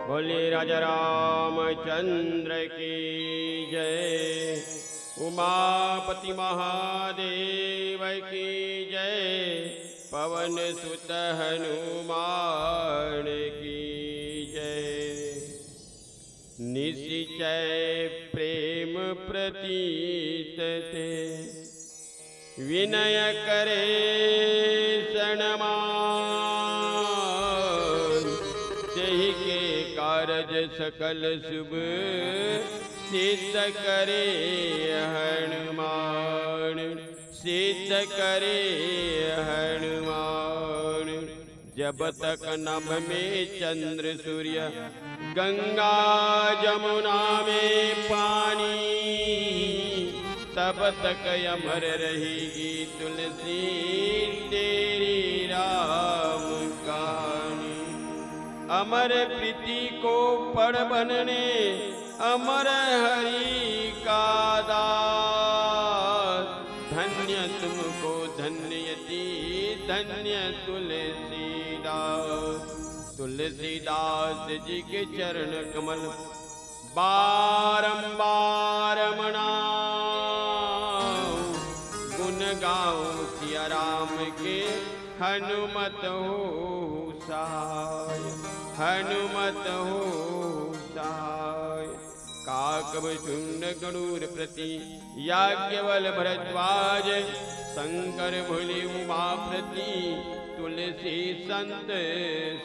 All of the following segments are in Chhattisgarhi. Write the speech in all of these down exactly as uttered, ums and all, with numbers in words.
बोलिए राजा रामचंद्र की जय, उमापति महादेव की जय, पवन सुत हनुमान की जय। निश्चय प्रेम प्रतीत ते, विनय करे सनमान। तेहि के कारज सकल सुभ, सिद्ध करे हनुमान, सिद्ध करे हनुमान। जब तक नभ में चंद्र सूर्य, गंगा जमुना में पानी, तब तक अमर रहेगी तुलसी तेरी राम कहानी। अमर प्रीति को पढ़ बनने, अमर हरि का दास। धन्य तुमको धन्य यति, धन्य तुलसीदास। तुलसीदास जी के चरण कमल बारंबार मनाऊं, गुण गाऊं सिया राम के, हनुमत हो सहाय, हनुमत हो सहाय। काकभुजं गरुड़पति, याज्ञवल्क्य भरद्वाज, शंकर भोले उमापति, तुलसी संत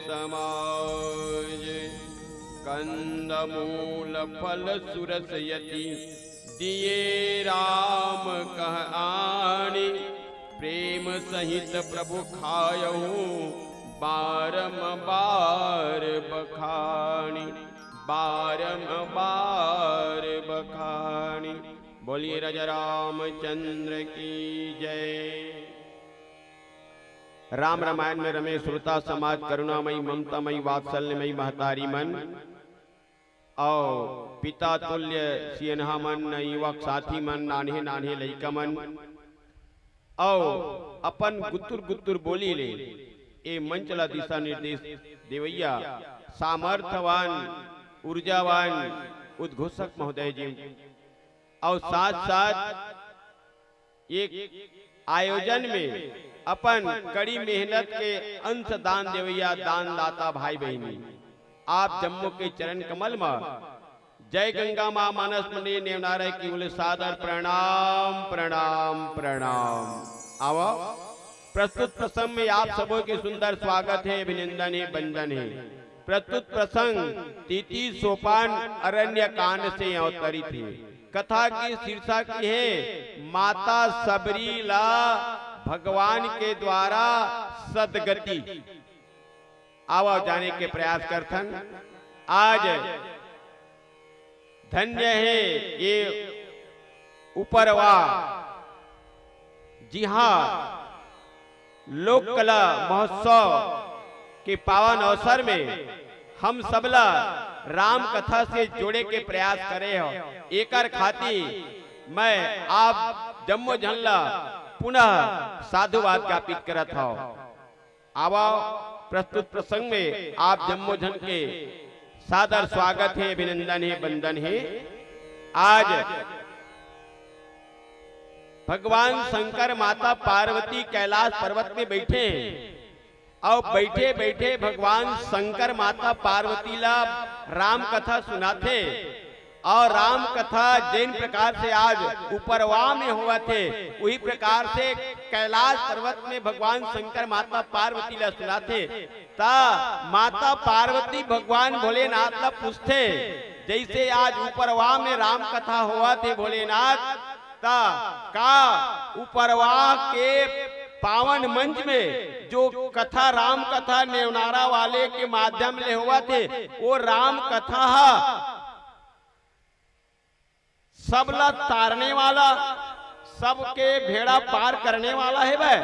समाज। कंदमूल फल सुरस यति, दिए राम कह आनि, प्रेम सहित प्रभु खायहु, बारंबार बखानी, बारंबार बखानी। बोलिए राजा रामचंद्र की जय। राम रामायण में रमे श्रोता समाज, करुणामयी, ममतामयी, वात्सल्यमयी महतारी मन, अउ पिता तुल्य सियनहा मन, युवक साथी मन, नान्हे नान्हे लइका मन, अउ अपन गुत्तुर गुत्तुर बोली ले ए मंच ला दिशा निर्देश देवइया सामर्थवान, ऊर्जावान उद्घोषक महोदय जी, अउ साथ साथ एक आयोजन में अपन कड़ी मेहनत के अंश दान देवइया दानदाता भाई बहिनी, आप जम्मो के चरण कमल म जय गंगा माँ मानस मंडली नेवनारा की ओर ले सादर प्रणाम, प्रणाम, प्रणाम। आवा, प्रस्तुत प्रसंग में आप सबो के सुंदर स्वागत हे, अभिनंदन हे, वंदन हे। प्रस्तुत प्रसंग तीती सोपान अरण्य कांड से अवतरित हे। कथा के शीर्षक हे माता सबरी ला भगवान के द्वारा सदगति। आवा जाने के प्रयास करथन। आज धन्य हे ये उपरवा, जिहाँ लोक कला महोत्सव के पावन अवसर में हम सबला राम कथा से जोड़े के प्रयास करे हव। एकर खातिर मैं आप जम्मो झन ला पुनः साधुवाद ज्ञापित करत हव। आवा, प्रस्तुत प्रसंग में आप जम्मो झन के सादर स्वागत हे, अभिनंदन हे, वंदन हे। आज भगवान शंकर माता पार्वती कैलाश पर्वत में बैठे हे, अउ बैठे बैठे भगवान शंकर माता पार्वती ला राम कथा सुनाथे। अउ राम कथा जेन प्रकार से आज उपरवा में होवत हे, उही प्रकार से कैलाश पर्वत में भगवान शंकर माता पार्वती ला सुनाथे। त माता पार्वती भगवान भोलेनाथ ला पूछथे, जइसे आज उपरवा में राम कथा होवत हे भोलेनाथ, त का उपरवा के पावन मंच में जो कथा, राम कथा नेवनारा वाले के माध्यम ले होवत हे, वो राम कथा ह सबला तारने वाला, सबके भेड़ा पार करने वाला हे बे?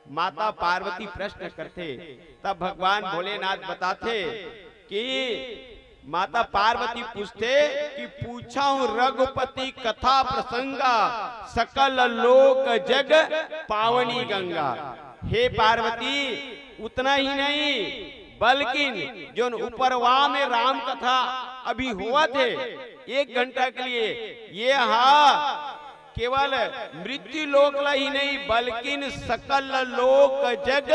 माता पार्वती प्रश्न करथे, तब भगवान भोलेनाथ बताथे कि माता पार्वती पूछथे कि पूछहु रघुपति कथा प्रसंगा, सकल लोक जग पावनी गंगा। हे पार्वती, उतना ही नहीं, बल्किन जोन उपरवा में राम कथा अभी होवत हे एक घंटा के लिए, ये हा केवल मृत्यु लोक ला ही नहीं, बल्किन सकल लोक जग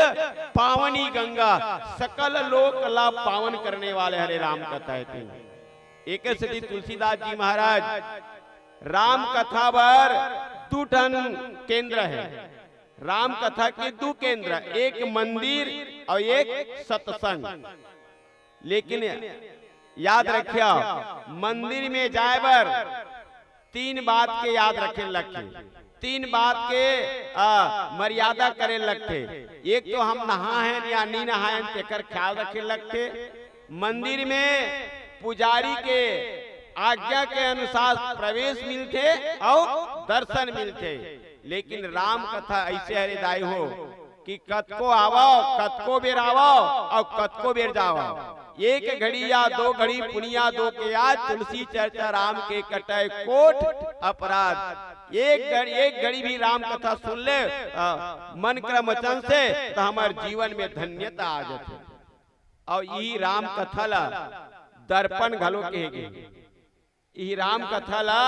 पावनी गंगा, सकल लोक ला पावन करने वाले हरे राम कथा हे। तेन एक सेती तुलसीदास जी महाराज राम कथा बर दू ठन केंद्र हे। राम कथा के दू केंद्र, एक मंदिर और एक सत्संग। लेकिन याद रखिया, मंदिर में जाए बर तीन बात के याद रखे लगथे, तीन बात के आ, मर्यादा करे लगथे। एक तो हम नहाएन या नी नहाएन, तेकर ख्याल रखे लगथे। मंदिर में पुजारी के आज्ञा के अनुसार प्रवेश मिलथे और दर्शन मिलथे। लेकिन राम कथा ऐसे हरे दाई हो कि कतको आवव, कतको बेर आवव और कतको बेर जावव, एक घड़ी या दो घड़ी पुनिया दो के याद, तुलसी चर्चा राम के कटय कोट अपराध। एक घड़ी, एक घड़ी भी राम कथा सुन ले, आ, मन क्रम वचन से, त हमर जीवन में धन्यता आ जाथे। और यही राम कथा ला दर्पण घलो कहे गे। यही राम कथा ला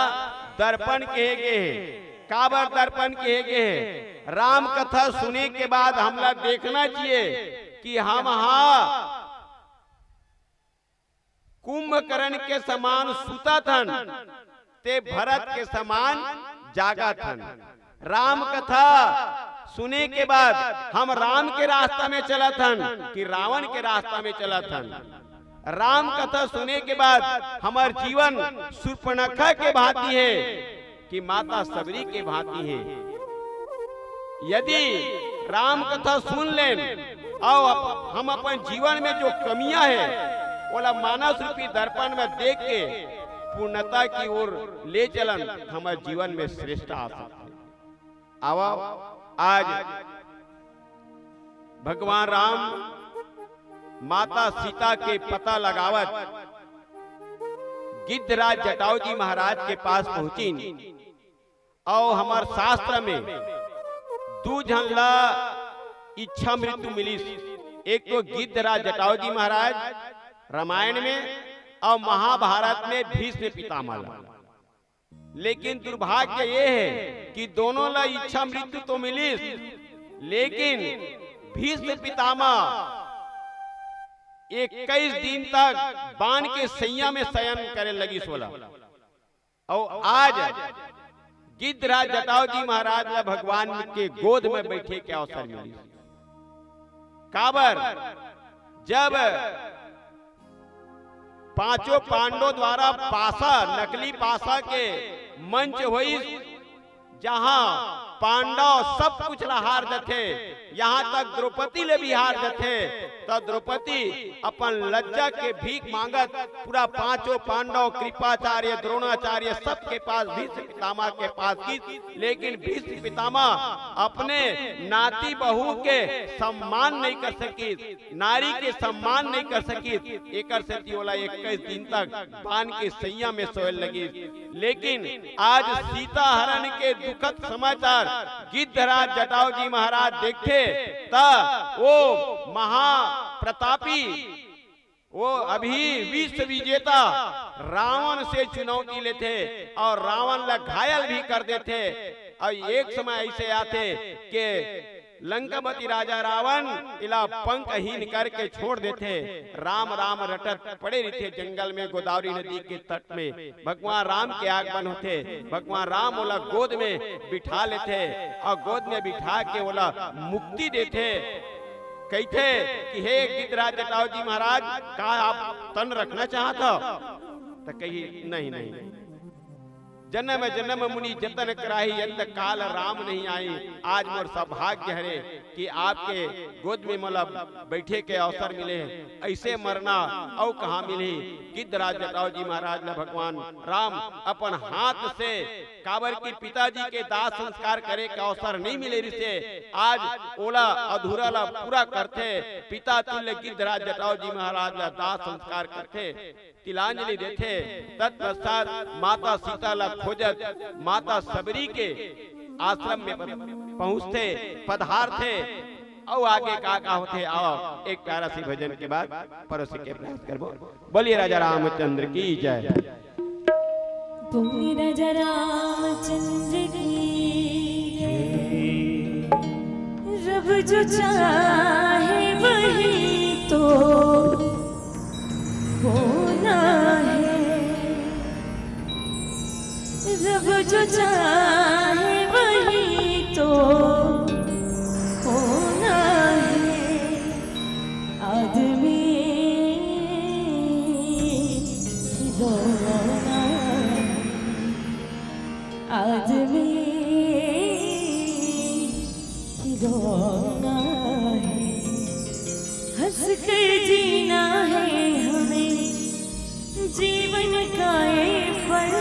दर्पण कहे गे हे। काबर दर्पण कहे गे हे? राम कथा सुने के बाद हमला देखना चाहिए कि हम हा कुंभकर्ण के समान सुतत हन, ते भरत के समान जागत हन। राम कथा सुने के बाद हम राम के रास्ता में चलत हन कि रावण के रास्ता में चलत हन। राम कथा सुने के बाद हमर जीवन सूर्पनखा के भांति हे कि माता सबरी के भांति हे। यदि राम कथा सुन लेन और अप-, हम अपन जीवन में जो कमियां हे, ओला मानस रूपी दर्पण में देख के पूर्णता की ओर ले चलन, हमर जीवन में श्रेष्ठ आ सकथे। आवा, आज भगवान राम माता सीता के पता लगावत गिद्धराज जटाऊ जी महाराज के पास पहुंचिन। अउ हमर शास्त्र में दू झन ला इच्छा मृत्यु मिलिस, एक तो गिद्धराज जटाऊ जी महाराज रामायण में, अउ महाभारत में भीष्म पितामह ला। लेकिन दुर्भाग्य ये हे कि दोनों ला इच्छा मृत्यु तो मिलिस, लेकिन भीष्म पितामह इक्कीस दिन तक बाण के सैया में शयन करे लगिस ओला। अउ आज गिद्धराज जटाऊ जी महाराज ला भगवान के गोद में बैठे के अवसर मिलिस। काबर, जब पांचों पांडव द्वारा पासा, नकली पासा के मंच होइस, जहां पांडव सब कुछ ला हार जथे, यहां तक द्रौपदी ले भी हार जथे, त द्रौपदी अपन लज्जा के भीख मांगत पूरा पांचों पांडव, कृपाचार्य, द्रोणाचार्य, सबके पास, भीष्म पितामह के पास गिस, लेकिन भीष्म पितामह अपने नाती बहू के सम्मान नहीं कर सकिस। नारी के सम्मान नहीं कर सकिस, एकर सेती ओला इक्कीस दिन तक बाण के सैया में सोए लगिस। लेकिन आज सीता हरण के दुखद समाचार गिद्धराज जटाऊ जी महाराज देखथे, त वो महाप्रतापी, वो अभी विश्व विजेता रावण से चुनौती लेथे अउ रावण ला घायल भी कर देथे। अउ एक समय ऐसे आथे के लंकापति राजा रावण इला पंखहीन करके छोड़ देथे। राम राम रटत पड़े रहिथे जंगल में, गोदावरी नदी के तट में। भगवान राम के आगमन होथे, भगवान राम ओला गोद में बिठा लेथे अउ गोद में बिठा के ओला मुक्ति देथे। कहिथे कि हे गिद्धराज जटाऊ जी महाराज, का आप तन रखना चाहत हव? त कही, नहीं, नहीं। जन्म जन्म मुनि जतन कराही, अंत काल राम नहीं आई। आज मोर सौभाग्य हरे कि आपके गोद में मोला बैठे के अवसर मिले। ऐसे मरना अउ कहाँ मिलही? गिद्धराज जटाऊ जी महाराज ला भगवान राम अपन हाथ से, काबर कि पिताजी के दाह संस्कार करे के अवसर नहीं मिले रिसे, आज ओला अधूरा ला पूरा करथे। पिता तुल्य गिद्धराज जटाऊ जी महाराज ला दाह संस्कार करथे। तिलांजलि देथे। तत्पश्चात माता सीता ला खोजत माता सबरी के आश्रम में पहुंचथे, पधारथे। अउ आगे का का होथे, आओ एक प्यारा सी भजन के बाद परोसे के प्रयास करबो। बोलिए राजा रामचंद्र की जय। बोलिए राजा रामचंद्र की जय। रब जो चाहे वही तो होना है। रब जो चाहे वही तो होना है। आदमी खिलौना है। आदमी खिलौना है। हंस कर जीना है हमें जीवन का ये पल।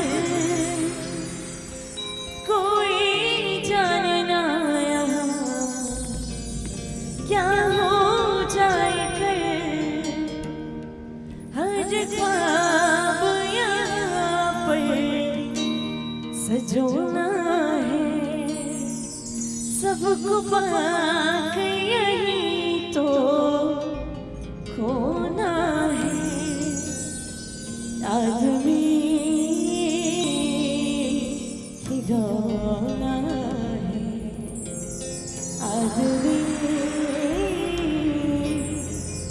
कोई जाने ना यहाँ क्या हो जाए कल। हर ख्वाब यहाँ पर सजोना है। सबको पाके यही तो खोना है। आदमी खिलौना है। आदमी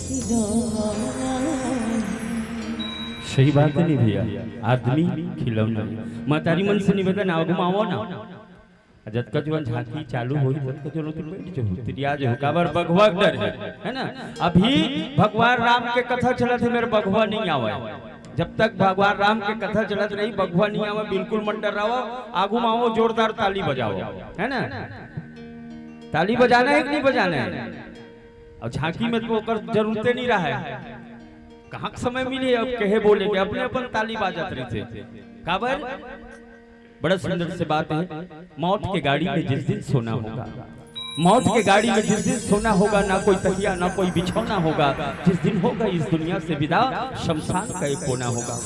खिलौना है। सही बात है नहीं भैया, आदमी खिलौना है। महतारी मन से निवेदन, आगू म आवो ना। जतका जुवार झांकी चालू होही, ततका जुवार तू बैठ जाहू, तिरिया जाहू, काबर बघवा के डर है, है ना? अभी भगवान राम के कथा चलत हे, मेर बघवा नहीं आवे। जब तक भगवान राम के कथा चलत रही, बघवा नहीं आवे, बिल्कुल मन डरावा, आगू म आवो, जोरदार ताली बजाओ, है ना? ताली बजाना है कि नहीं बजाना है? अउ झांकी में तो ओकर जरूरते नहीं रहा है, कहाँ के समय मिली अब कहे बोले के, अपने अपन ताली बाजत रहिथे। काबर? बड़ा सुंदर से बात है। मौत के गाड़ी में जिस दिन सोना होगा, मौत के गाड़ी में जिस दिन सोना होगा, ना कोई तकिया ना कोई बिछौना होगा, जिस दिन होगा इस दुनिया से विदा, शमशान का एक कोना होगा।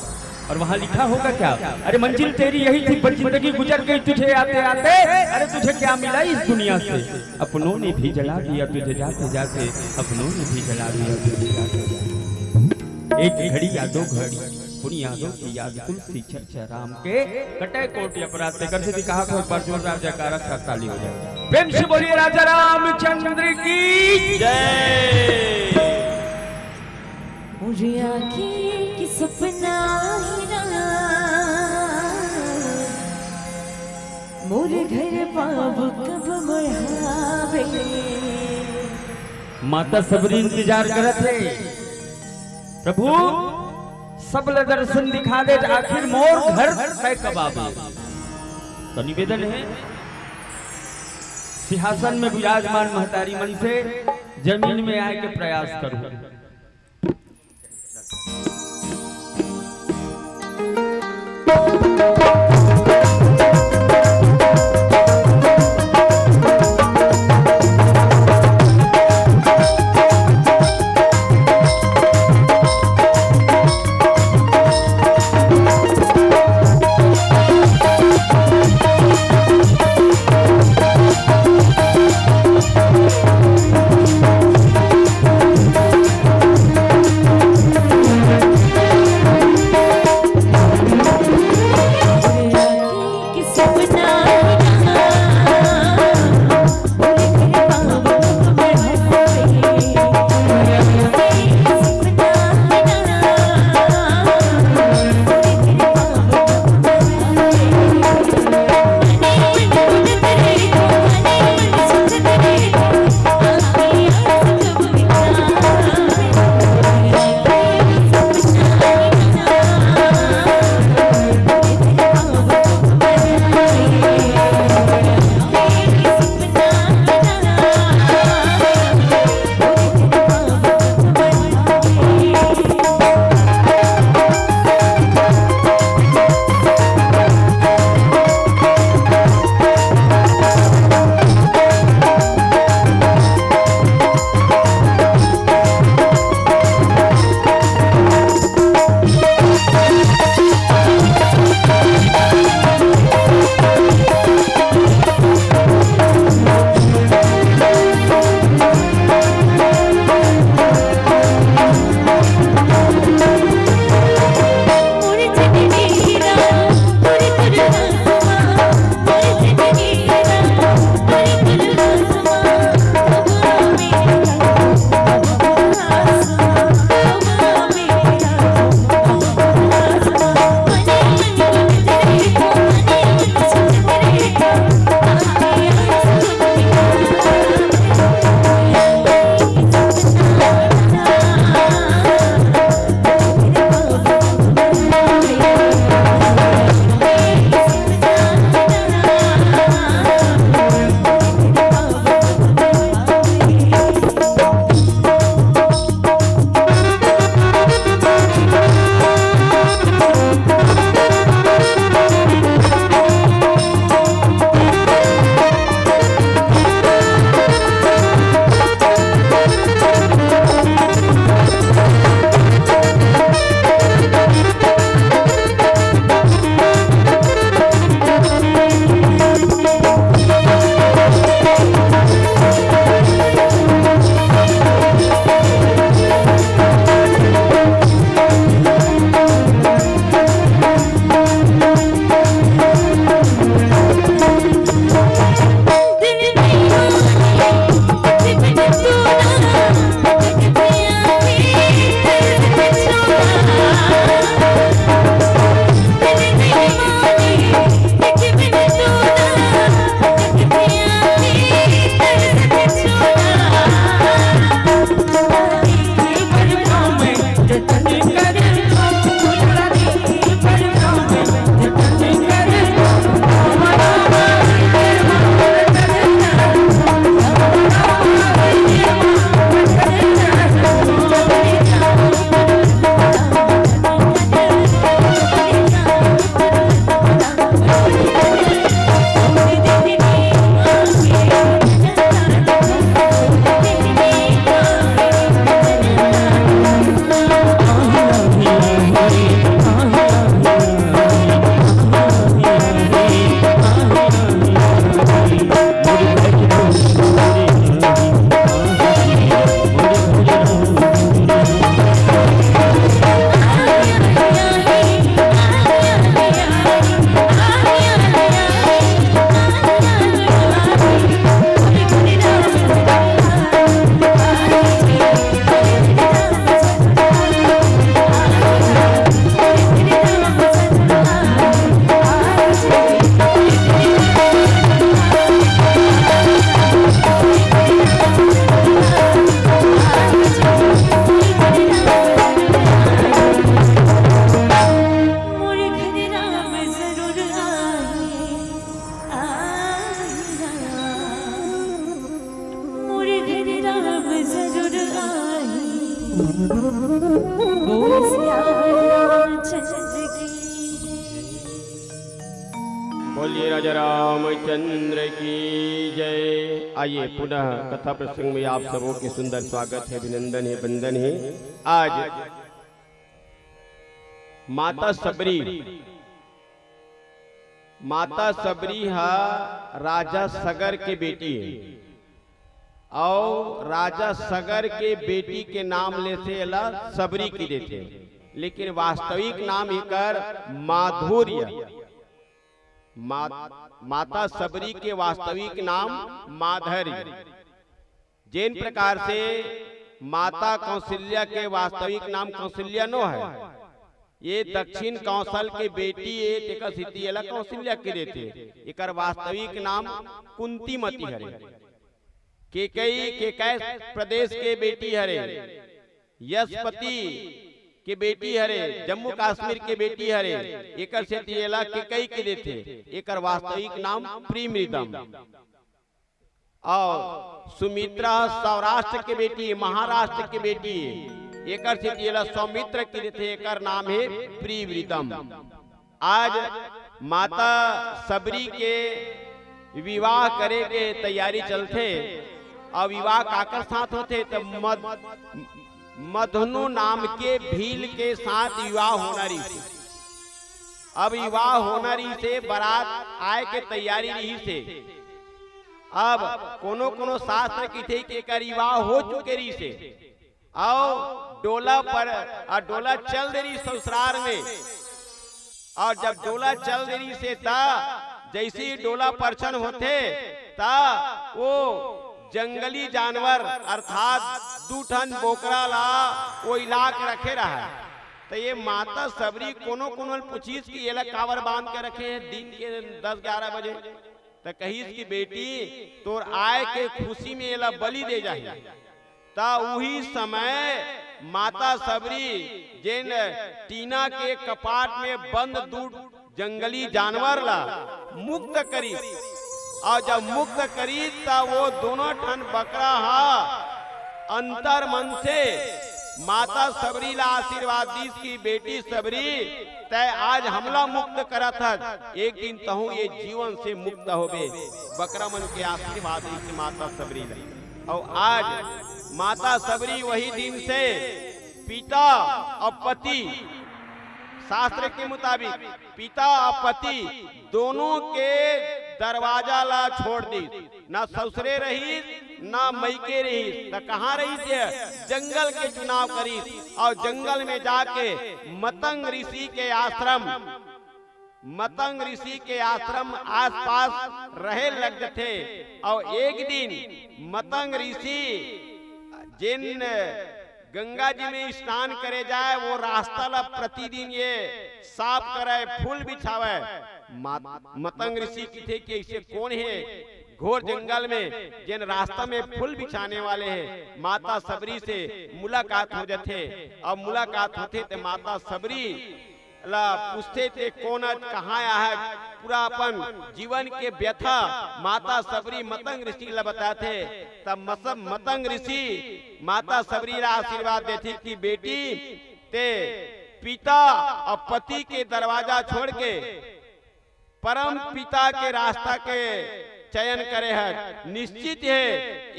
और वहां लिखा होगा क्या? अरे मंजिल तेरी यही थी पर जिंदगी गुजर गई तुझे आते आते। अरे तुझे क्या मिला इस दुनिया से? अपनों ने भी जला दिया तुझे जाते जाते, अपनों ने भी जला दिया तुझे जाते जाते। एक घड़ी या दो घड़ी, पुन यादों की याद, तुलसी चर्चा राम के, कटे कोटि अपराध ते। कर से दिखा, एक बार जोरदार जयकारा, ताली हो जाए। प्रेम से बोलिए राजा रामचंद्र की जय। मुझे आंखें की सपना ही ना, मोर घर पाव कब मढ़ावे। माता सबरी इंतजार करत हे, प्रभु सब ल दर्शन दिखा दे, आखिर मोर घर तय कब आवे। तो निवेदन है, सिंहासन में विराजमान महतारी मन से जमीन में आए के प्रयास करूं। बोल सिया रामचंद्र की। बोलिए राजा रामचंद्र की जय। आइए, पुनः कथा प्रसंग में आप सबों के सुंदर स्वागत है, अभिनंदन है, वंदन है। आज माता सबरी, माता सबरी हा राजा सगर के बेटी है। अउ राजा सगर के बेटी के नाम ले से एला सबरी की देथे, लेकिन वास्तविक नाम एकर माधुर्य। मा-, माता सबरी के वास्तविक नाम माधुर्य। जेन प्रकार से माता कौशल्या के वास्तविक नाम कौशल्या नो है, ये दक्षिण कौशल के बेटी ए, तेकर सेती एला कौशल्या के देथे। एकर वास्तविक नाम कुंतीमती हरे। केकई, केकई प्रदेश के बेटी हरे। यशपति के बेटी हरे, जम्मू कश्मीर के बेटी हरे। एकर सेती एला केकई के देथे। एकर वास्तविक नाम प्रीमृदम। अउ सुमित्रा सौराष्ट्र के बेटी, महाराष्ट्र के बेटी, एकर सेती एला सौमित्र के देथे, एकर नाम हे प्रीवृतम। आज माता सबरी के विवाह करे के तैयारी चलथे, अउ विवाह काकर साथ होथे? त मध-, मधनु नाम के भील के साथ विवाह होना रहिस। अब विवाह होना रहिस हे, बारात आए के तैयारी रहिस हे। अब कोनो कोनो शास्त्र कहिथे कि एकर विवाह हो चुके रहिस हे, अउ डोला पर, अउ डोला चल दे रहिस ससुरार में। अउ जब डोला चल दे रहिस हे, त जैसे ही डोला परछन होथे, त वो जंगली जानवर अर्थात दू ठन बोकरा ला वो इला के रखे रहय। त ये माता सबरी कोनो कोनो ल पूछिस कि एला काबर बांध के रखे हे दिन के दस ग्यारह बजे। त कहिस कि बेटी, तोर आए के खुशी में एला बलि दे जाही। त उही समय माता सबरी जेन टीना के कपाट में बंद दू जंगली जानवर ला मुक्त करिस, अउ जब मुक्त करिस त वो दोनों ठन बकरा हा अंतर मन से माता सबरी ला आशीर्वाद दीस कि बेटी सबरी, तै आज हमला मुक्त करत हस, एक दिन तहूँ ये जीवन से मुक्त होबे। बकरा मन के आशीर्वाद दीस माता सबरी ला। अउ आज माता सबरी वही दिन से पिता अउ पति, शास्त्र के मुताबिक पिता अउ पति दोनों के दरवाजा ला छोड़ दीस। ना ससुरे रहिस, ना मइके रहिस, त कहाँ रहिस हे? जंगल के चुनाव करिस अउ जंगल में जाके मतंग ऋषि के आश्रम, मतंग ऋषि के आश्रम आसपास रहे लग जथे। अउ एक दिन मतंग ऋषि जेन गंगा जी में स्नान करे जाए, वो रास्ता ला प्रतिदिन ये साफ करे, फूल बिछावे। मा-, मतंग ऋषि किथे कि ऐसे कौन हे घोर जंगल में जेन रास्ता में फूल बिछाने वाले हे? माता सबरी से मुलाकात हो जथे। अब मुलाकात होथे त माता सबरी ला पूछथे, "ते कोन अस, कहाँ आए हस?" पूरा अपन जीवन के व्यथा माता सबरी मतंग ऋषि ला बताथे। तब मस-, मतंग ऋषि माता सबरी ला आशीर्वाद देथे कि बेटी, ते पिता अउ पति के दरवाजा छोड़ के परम पिता के रास्ता के चयन करे हस। निश्चित हे,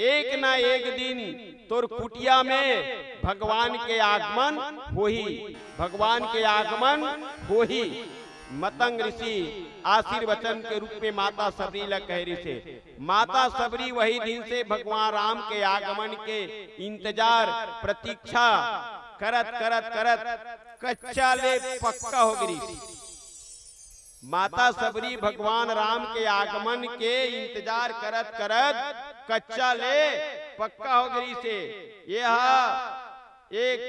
एक ना एक दिन तोर कुटिया में भगवान के आगमन होही, भगवान के आगमन होही। मतंग ऋषि आशीर्वचन के रूप में माता सबरी ला कहे रिहिसे। माता सबरी वही दिन से भगवान राम के आगमन के इंतजार, प्रतीक्षा करत, करत, करत कच्चा ले पक्का हो गे रिहिस। माता सबरी भगवान राम के आगमन के इंतजार करत करत कच्चा ले पक्का हो गे रिहिसे। ये हा एक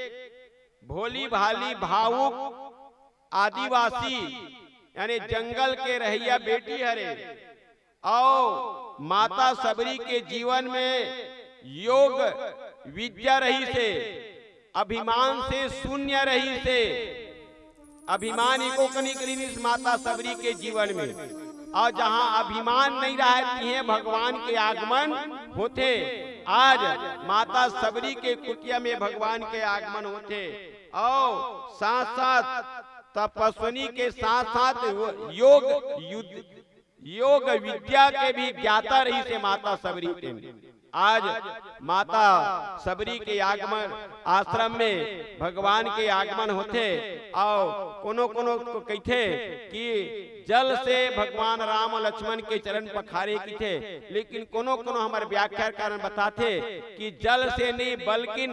भोली भाली भावुक आदिवासी यानी जंगल के रहइया बेटी हरे। अउ माता सबरी के जीवन में योग विद्या रहिसे, अभिमान से शून्य रहिसे। अभिमान एको कनिक रिहिस माता सबरी के जीवन में। अउ जहाँ अभिमान नइ रहय, तिहें भगवान के आगमन होथे। आज माता सबरी के कुटिया में भगवान के आगमन होथे, अउ साथ-साथ तपस्विनी के साथ-साथ वो योग युद्ध, योग विद्या के भी ज्ञाता रहिसे माता सबरी तेन। आज माता सबरी के आगमन, आश्रम में भगवान के आगमन होथे, अउ कोनो कोनो को कहिथे कि जल से भगवान राम अउ लक्ष्मण के चरण पखारे किथे, लेकिन कोनो कोनो हमर व्याख्याकार मन बताथे कि जल से नहीं, बल्किन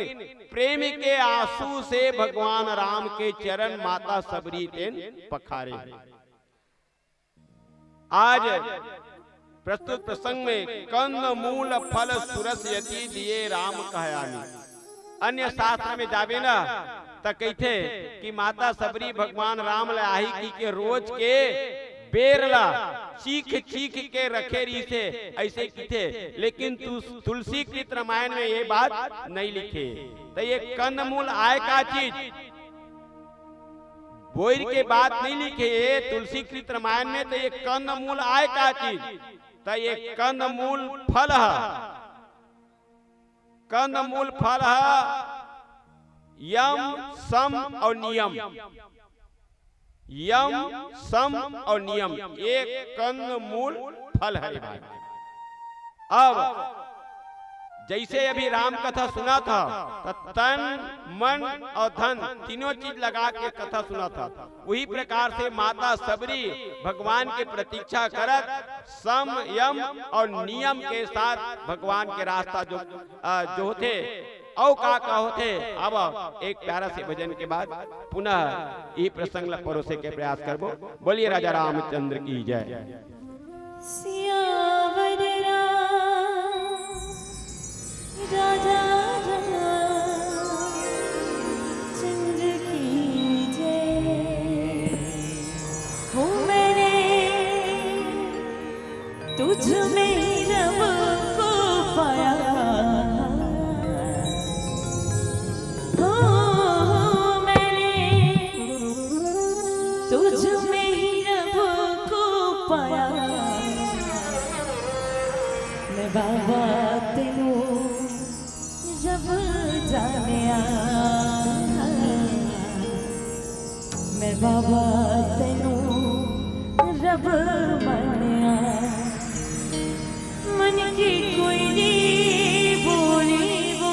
प्रेम के आंसू से भगवान राम के चरण माता सबरी तेन पखारे। आज प्रस्तुत प्रसंग में कंद मूल फल सुरस यति दिए राम कहयामी। अन्य शास्त्र में जाबे ना, त कहिथे कि माता सबरी भगवान राम ल आही कहिके रोज के बेर ला चीख चीख के रखे रहिसे, अइसे किथे। लेकिन तु-, तुलसी कृत रामायण में ये बात नहीं लिखे। त ये कंदमूल आय का चीज? बोइर के बात नहीं लिखे ये तुलसी कृत रामायण में, त ये कंदमूल आय का चीज? त ये कंदमूल फल ह। कंदमूल फल ह यम, सम अउ नियम। यम, सम अउ नियम, ये कंदमूल फल हरे भाई। अब जइसे अभी राम कथा सुनत हव, त तन, मन अउ धन तीनों चीज लगा के कथा सुनत हव। उही प्रकार से माता सबरी भगवान के प्रतीक्षा करत सम, यम अउ नियम के साथ भगवान के रास्ता जो, अ, जो होथे, अउ का का होथे, अब एक प्यारा से भजन के बाद पुनः इही प्रसंग ला परोसे के प्रयास करबो। बोलिए राजा रामचंद्र की जय। सियावर राम, राजा रामचंद्र की जय। हो मैंने तुझ में रब को पाया, हो मैंने तुझ में ही रब को पाया। मैं बाबा तेनू रब जानिया, मैं बाबा तेनू रब मनिया। मन की कोई नी बोली वो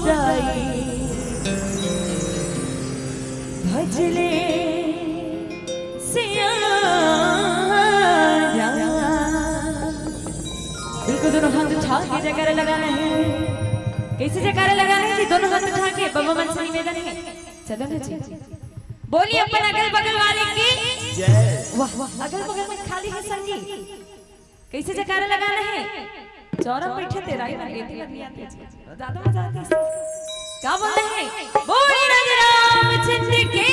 दाई, भजले सियाया। बिल्कुल दोनों हाथ उठा के जयकारा लगाना है। कैसे जयकारा लगाना है जी? दोनों हाथ उठा के बबा मन से निवेदन है। चलो ना जी, बोलिए अपन अगल बगल वाले की जय। वाह, वाह, अगल बगल में खाली है संगी। कैसे जयकारा लगाना है? चौरा बैठे तेरा ही लगे, एती लग गया तेरा। ज्यादा मजा आता है। क्या बोलते हैं? बोलिए राजा रामचंद्र की।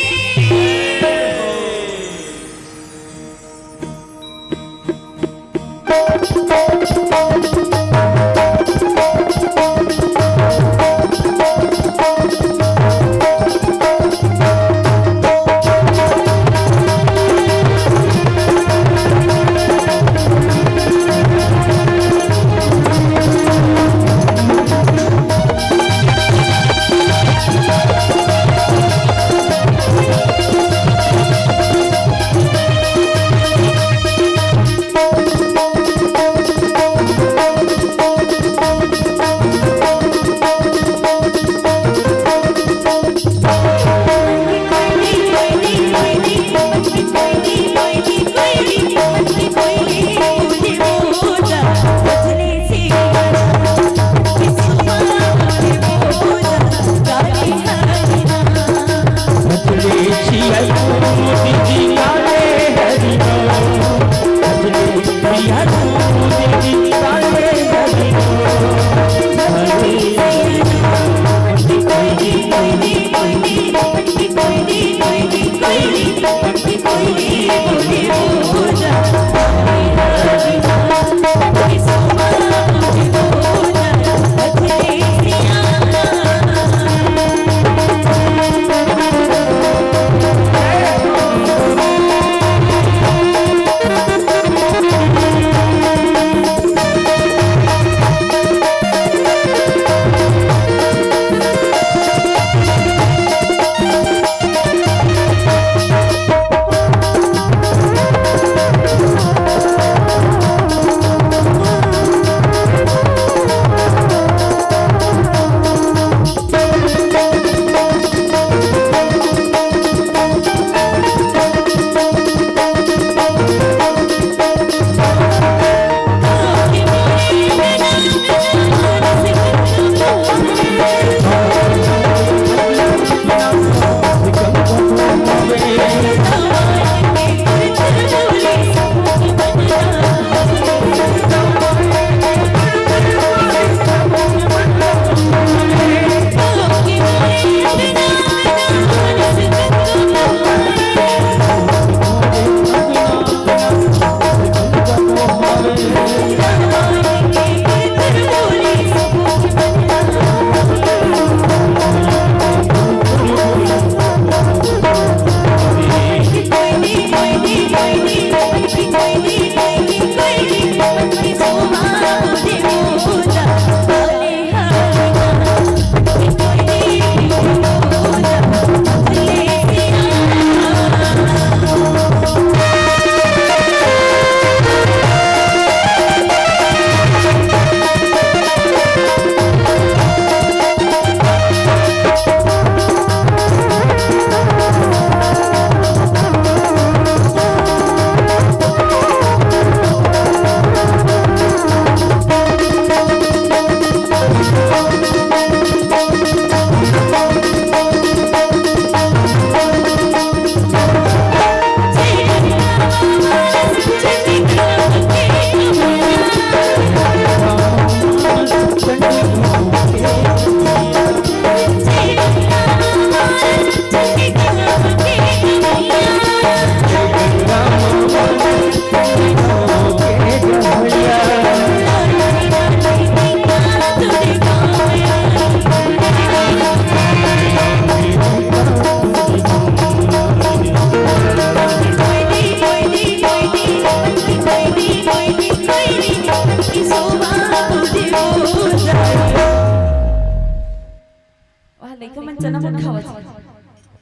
लइका मन चना मुट खावत हे।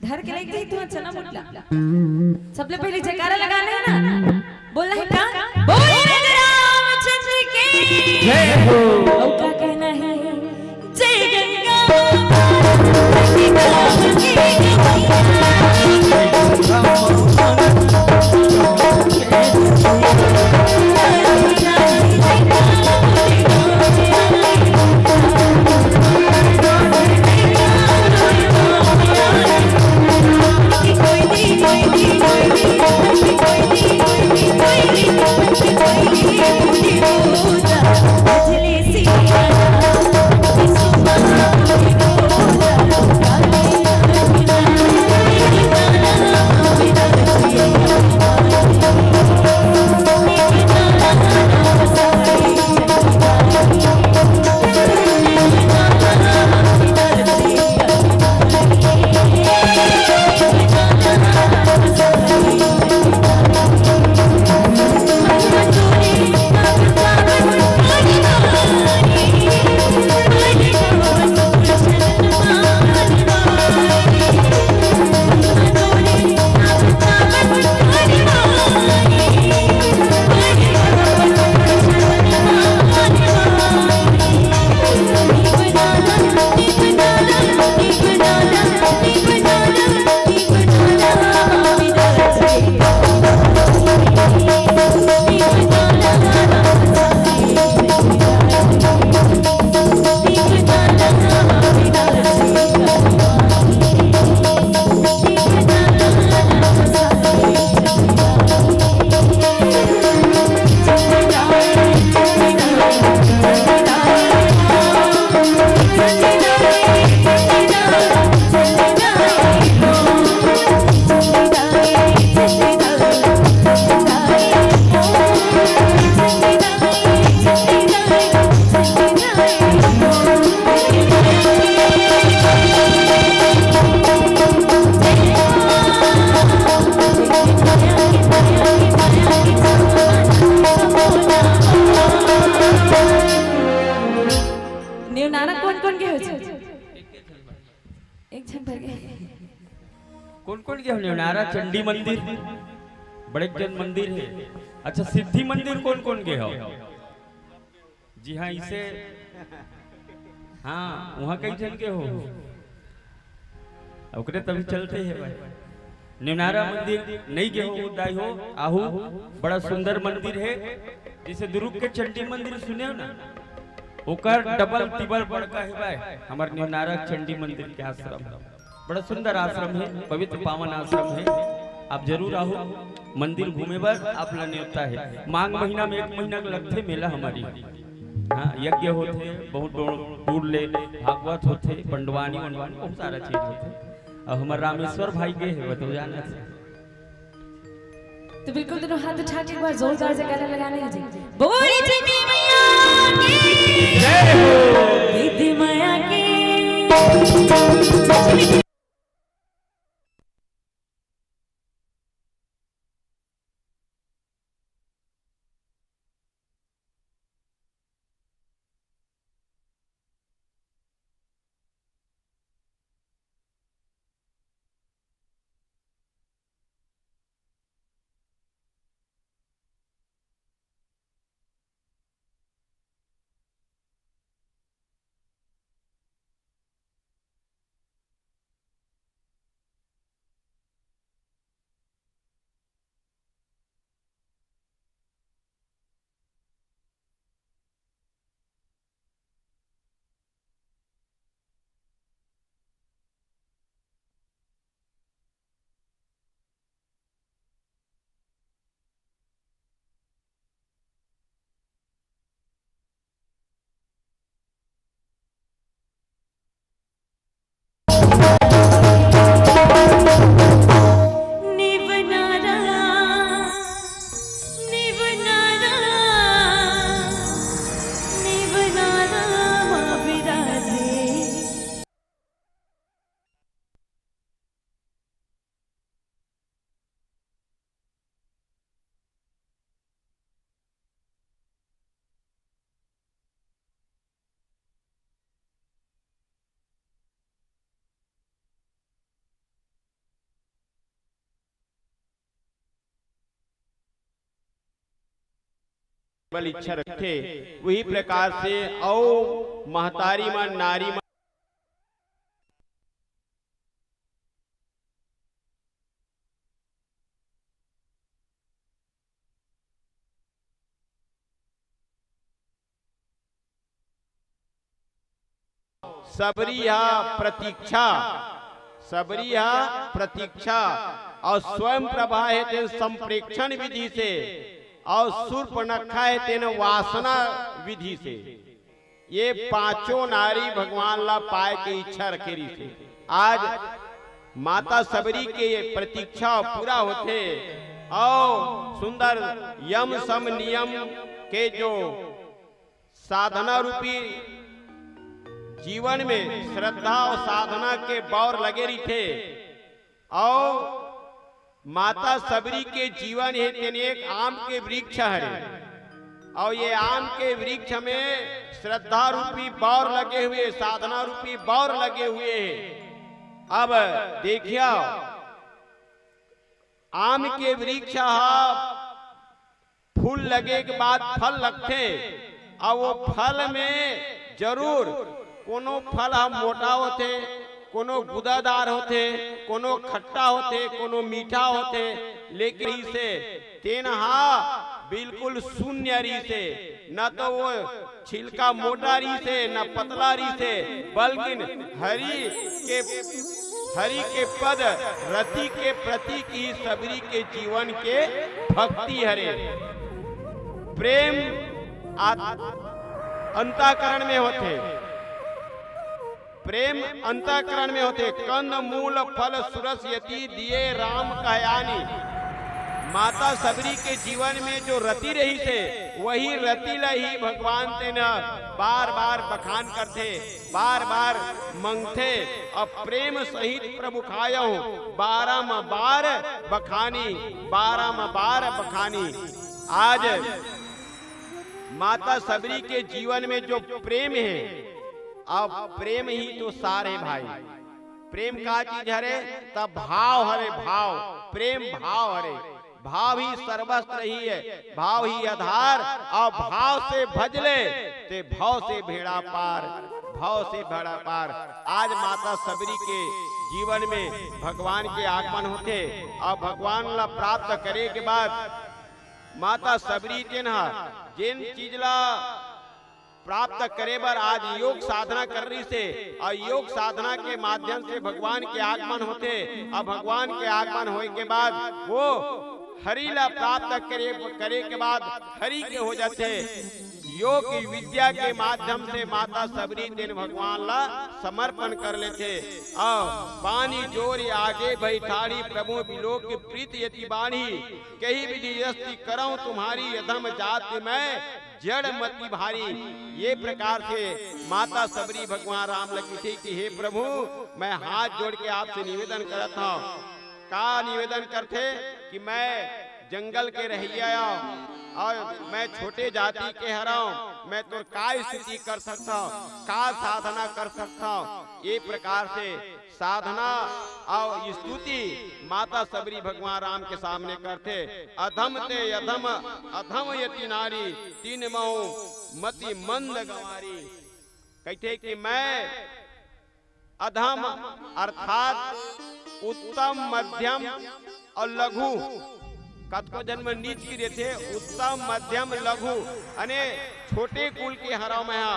धर के लइका तुमन चना मुट ला। सबले पहले जयकारा लगाना है ना? बोलना है का? बोल रामचंद्र की। जय हो। और का कहना है? जय गंगा। नेवनारा कोन कोन गे हो? एक झन भर गे। कोन कोन गे हो? नेवनारा चंडी मंदिर, बड़े जन मंदिर हे। अच्छा, सिद्धि मंदिर कोन कोन गे हो? जी हाँ, इसे, हाँ, वहाँ कई झन गे हो। ओकरे तभी चलते हे भाई। नेवनारा मंदिर नइ गे हो, दाई हो, आहू, बड़ा सुंदर मंदिर हे। जैसे दुर्ग के चंडी मंदिर सुने हो ना, ओकर डबल टिबल बड़का हे भाई, हमर नेवनारा चंडी मंदिर के आश्रम। बड़ा सुंदर आश्रम हे, पवित्र पावन आश्रम हे। आप जरूर आहू, मंदिर घूमे बर आप ला नेवता हे। माघ महीना में एक महीना के लगथे मेला हमरी। हाँ, यज्ञ होथे, बहुत दूर, दूर ले भागवत होथे, पंडवानी वंडवानी बहुत सारा चीज होथे। अब हमर रामेश्वर भाई गे हे, तो जानत हे। तो बिल्कुल दोनों हाथ उठा के एक बार जोरदार जयकारा लगाना है जी। बोली चंडी मैया की। जय हो। दीदी मैया की। बल इच्छा रखथे, वही प्रकार से अउ महतारी मन, नारी मन सबरी हा प्रतीक्षा, सबरी हा प्रतीक्षा, अउ स्वयं प्रभा हे तेन संप्रेक्षण विधि से, अउ सूर्पनखा हे तेन वासना विधि से। ये पांचों नारी भगवान ला पाए के इच्छा रखे रहिसे। आज माता सबरी के प्रतीक्षा पूरा होथे, अउ सुंदर यम सम नियम के जो साधना रूपी जीवन में श्रद्धा अउ साधना के बौर लगे रहिथे। अउ माता सबरी के जीवन हे तेन एक आम के वृक्ष हरे, अउ ये आम के वृक्ष में श्रद्धा रूपी बौर लगे हुए, साधना रूपी बौर लगे हुए हे। अब देखिए, आम के वृक्ष ह फूल लगे के बाद फल लगथे, अउ वो फल में जरूर कोनो फल ह मोटा होथे, कोनो गुदादार होथे, कोनो खट्टा होथे, कोनो मीठा होथे, लेकिन इसे तेन हा बिल्कुल शून्य रहिसे, न तो वो छिलका मोटा रहिसे, न पतला रहिसे, बल्कि हरि के, हरि के पद रति के प्रतीक ही सबरी के जीवन के भक्ति हरे। प्रेम आ-, अंतःकरण में होथे, प्रेम अंतःकरण में होथे। कंद मूल फल सुरस यति दिए राम कहयानी। माता सबरी के जीवन में जो रति रहिसे, वही रति ला ही भगवान तेन बार बार बखान करथे, बार बार मंगथे। अब प्रेम सहित प्रभु खायहु, बारम बार बखानी, बारम बार बखानी। आज माता सबरी के जीवन में जो प्रेम हे, अब प्रेम ही तो सार हे भाई। प्रेम का चीज हरे? तब भाव हरे, भाव। प्रेम भाव हरे। भाव ही सर्वस्त्र ही हे, भाव ही आधार। अउ भाव से भजले ते भव से भेड़ा पार, भव से भेड़ा पार। आज माता सबरी के जीवन में भगवान के आगमन होथे, अउ भगवान ला प्राप्त करे के बाद माता सबरी तेन ह जेन चीज ला प्राप्त करे बर आज योग साधना कर रहिसे, अउ योग साधना के माध्यम से भगवान के आगमन होथे। अब भगवान के आगमन होए के बाद वो हरि ला प्राप्त करे, करे के बाद हरि के हो जाथे। योग विद्या के माध्यम से माता सबरी तेन भगवान ला समर्पण कर लेथे। अउ पानी जोर आगे बैठाड़ी प्रभु बिलोक प्रीत यति बाणी, कही विधि यस्ति करौं तुम्हारी अधम जाति मैं जड़ मति भारी। ये प्रकार से माता सबरी भगवान राम ल किथे कि हे प्रभु, मैं हाथ जोड़ के आपसे निवेदन करत हौं। का निवेदन करथे कि मैं जंगल के रहइया हौं अउ मैं छोटे जाति के हरौं, मैं तोर का स्थिति कर सकत हौं, का साधना कर सकत हौं। ये प्रकार से साधना अउ स्तुति माता सबरी भगवान राम के सामने करथे। अधम ते अधम, अधम यति नारी, तिन महु मति मंद गंवारी। कहिथे कि मैं अधम अर्थात उत्तम, मध्यम अउ लघु, कतको झन मन नीच गिरे थे, उत्तम, मध्यम, लघु, अने छोटे कुल के हरौं मैं हा।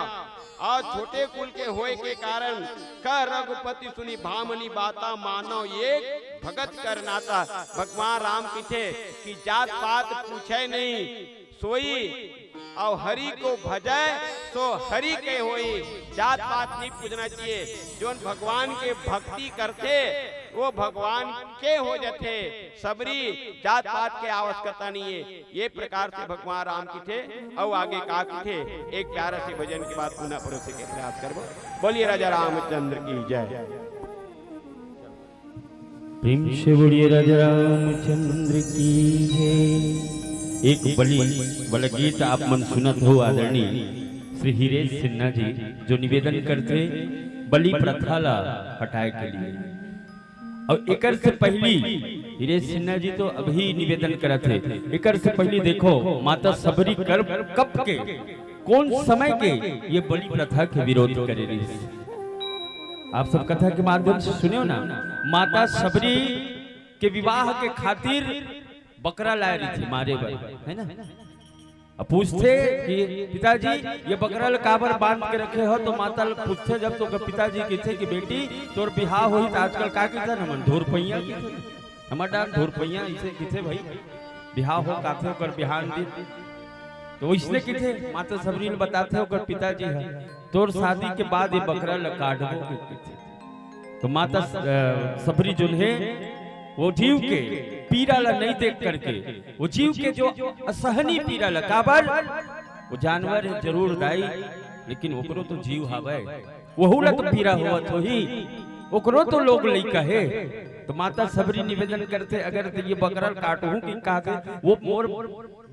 अउ छोटे कुल के होए के कारण कह रघुपति सुनि भामनी बाता, मानव एक भगत कर नाता। भगवान राम किथे कि जात पात पूछे नहीं सोई, अउ हरि को भजै सो हरि के होई। जात पात नहीं पूछना चाहिए। जोन भगवान के भक्ति करथे वो भगवान के हो जाथे। सबरी जात पात के आवश्यकता नहीं है। ये प्रकार से भगवान राम किथे। अउ आगे का किथे, एक प्यारा से भजन के बाद पुनः परोसे के प्रयास करबो। बोलिए राजा रामचंद्र की जय। प्रेम से बोलिए राजा रामचंद्र की जय। एक बलि वाला गीत आप मन सुनत हो आदरणीय श्री हीरे सिन्हा जी, जो निवेदन करथे बलि प्रथा ला हटाए के लिए। अउ एकर से पहली वीरेश सिन्हा जी तो अभी निवेदन करत हे, एकर से पहली देखो माता सबरी कब, कब के, कौन समय के ये बलि प्रथा के विरोध करे रहिस। आप सब कथा के माध्यम से सुनियो ना, माता सबरी के विवाह के खातिर बकरा लाए रहिथे मारे बर, है ना? अब पूछथे कि पिताजी, ये बकरा ल काबर बांध के रखे हो? तो माता ल पूछथे जब, तो ओकर पिताजी कहिथे कि बेटी, तोर बिहाव होही त आजकल का कहिथे, हमन ढोरपैया कहिथे, हमर डाहर ढोरपैया अइसे कहिथे भाई, बिहाव हो काथे ओकर बिहान दिन। तो वइसने कहिथे, माता सबरी ल बताथे ओकर पिताजी ह, तोर शादी के बाद ये बकरा ल काटबो कहिथे। तो माता स-, अ, सबरी जोन हे, वो जीव के पीरा ला नहीं देख करके, वो जीव के जो असहनीय पीरा ला, काबर वो जानवर हे जरूर दाई, लेकिन ओकरो तो जीव हवय, वहू ला तो पीरा होवत होही, ओकरो तो लोग लइका हे। तो माता सबरी निवेदन करथे, अगर तो ये बकरा ल काटहूं कि काटे, वो मोर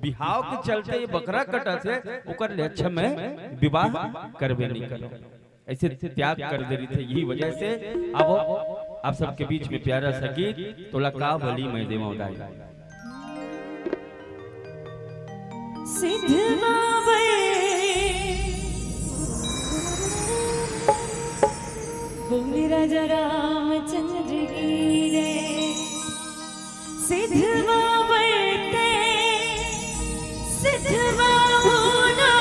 बिहाव के चलते ये बकरा कटत हे, ओकर ले अच्छा मैं विवाह करबे नहीं करूं। ऐसे त्याग कर दे रहिथे, यही वजह से। अब आप सबके बीच में प्यारा सा गीत, तोला का बलि मैं देवंव दाई। सिद्धवा बे, बोल राजा रामचंद्र की रे। सिद्धवा बरते, सिद्धवा होना,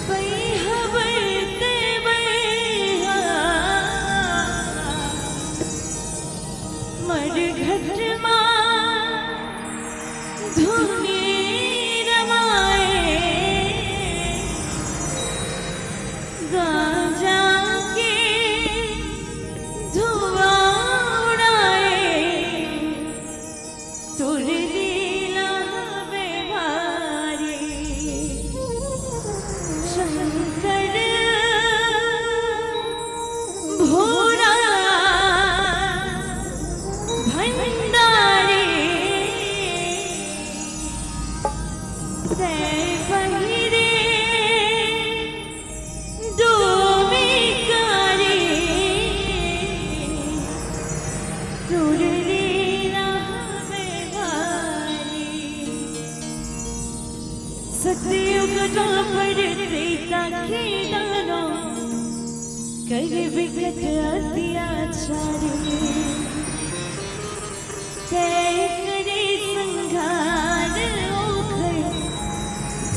बैहा बरते बैहा, मरघट मा धुनी रमाए, गांजा के धुआं उड़ाए, तोर लीला हवे भारी। शंकर भोला भंडारी, तै पहिरे डोमी कारी, तोर लीला हवे भारी। सतयुग द्वापर त्रेता के दानव, करे बिकट अत्याचारी। तै करे संहार ओखर,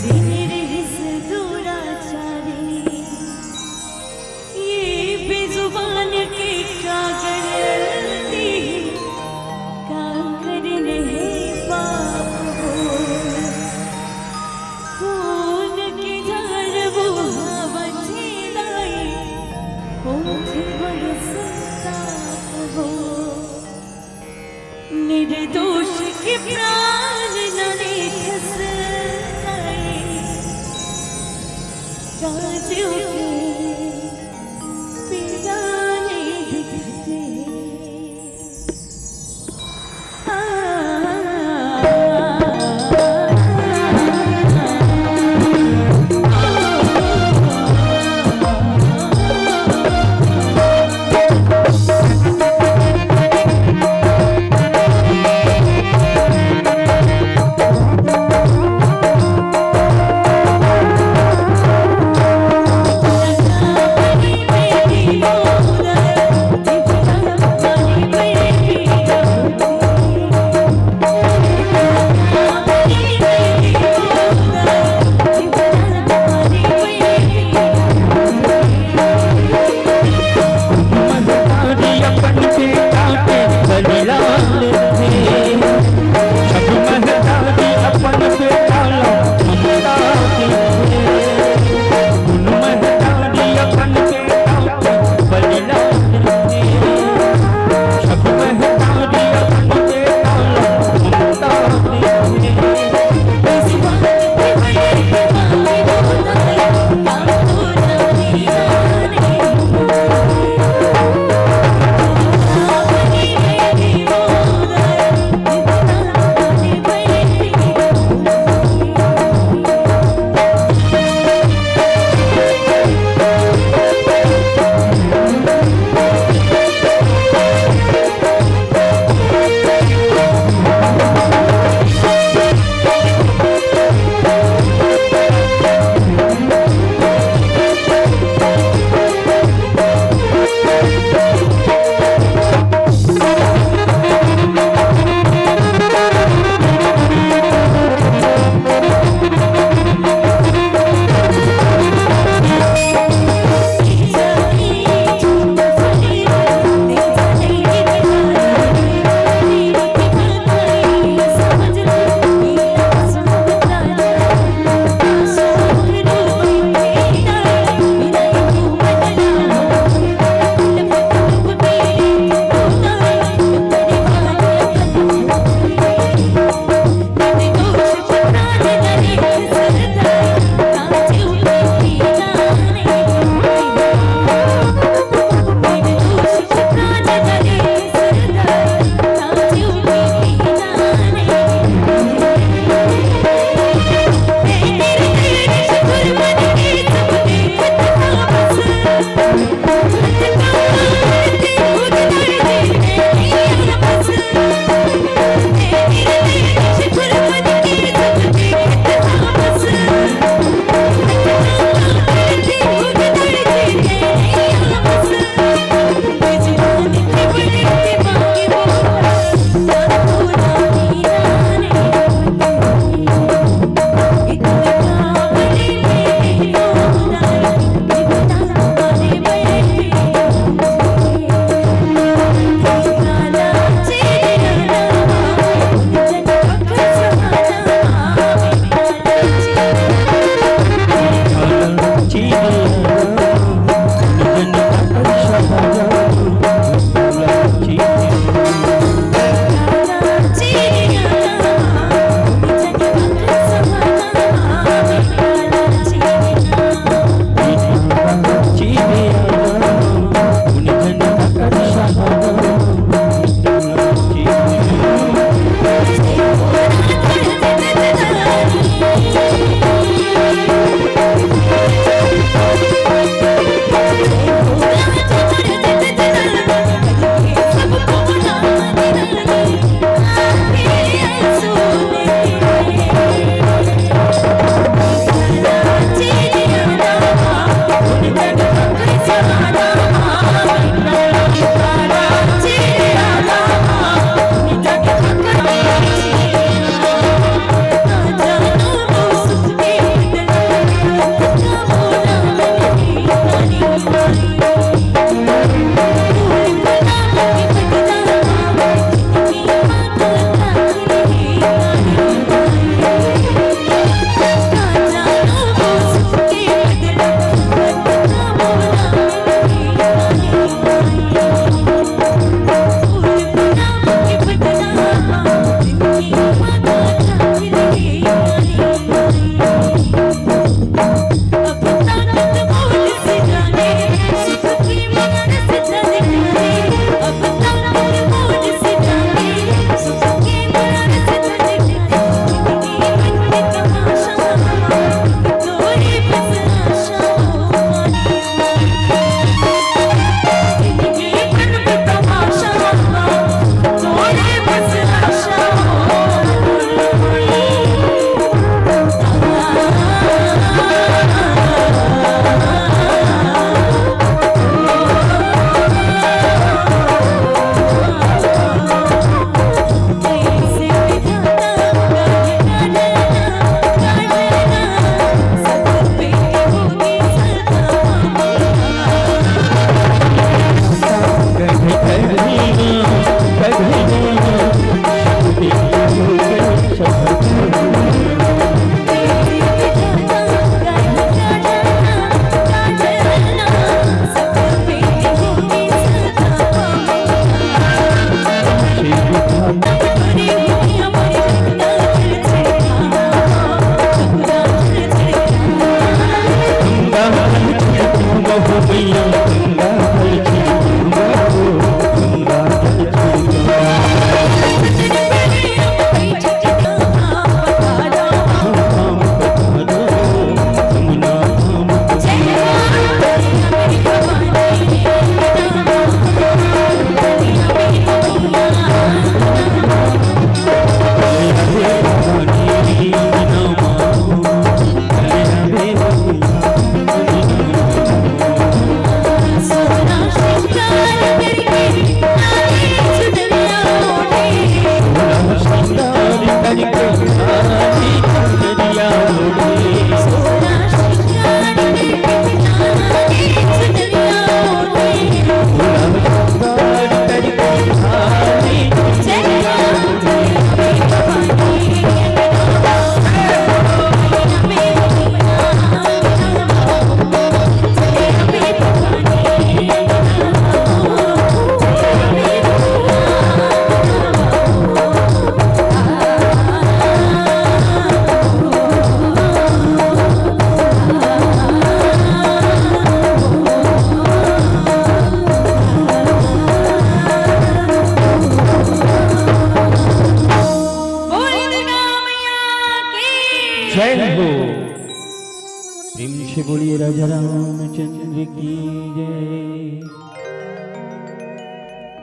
जिन रहिस दुराचारी। ये बेजुबान के का गलती, का करन हे पाप वो। खून के धार वो हवा छेदाई, होथे बड़ संताप वो। निर्दोष के प्राण न लेथस नाई, राजू के पीड़ा नहीं दिखते।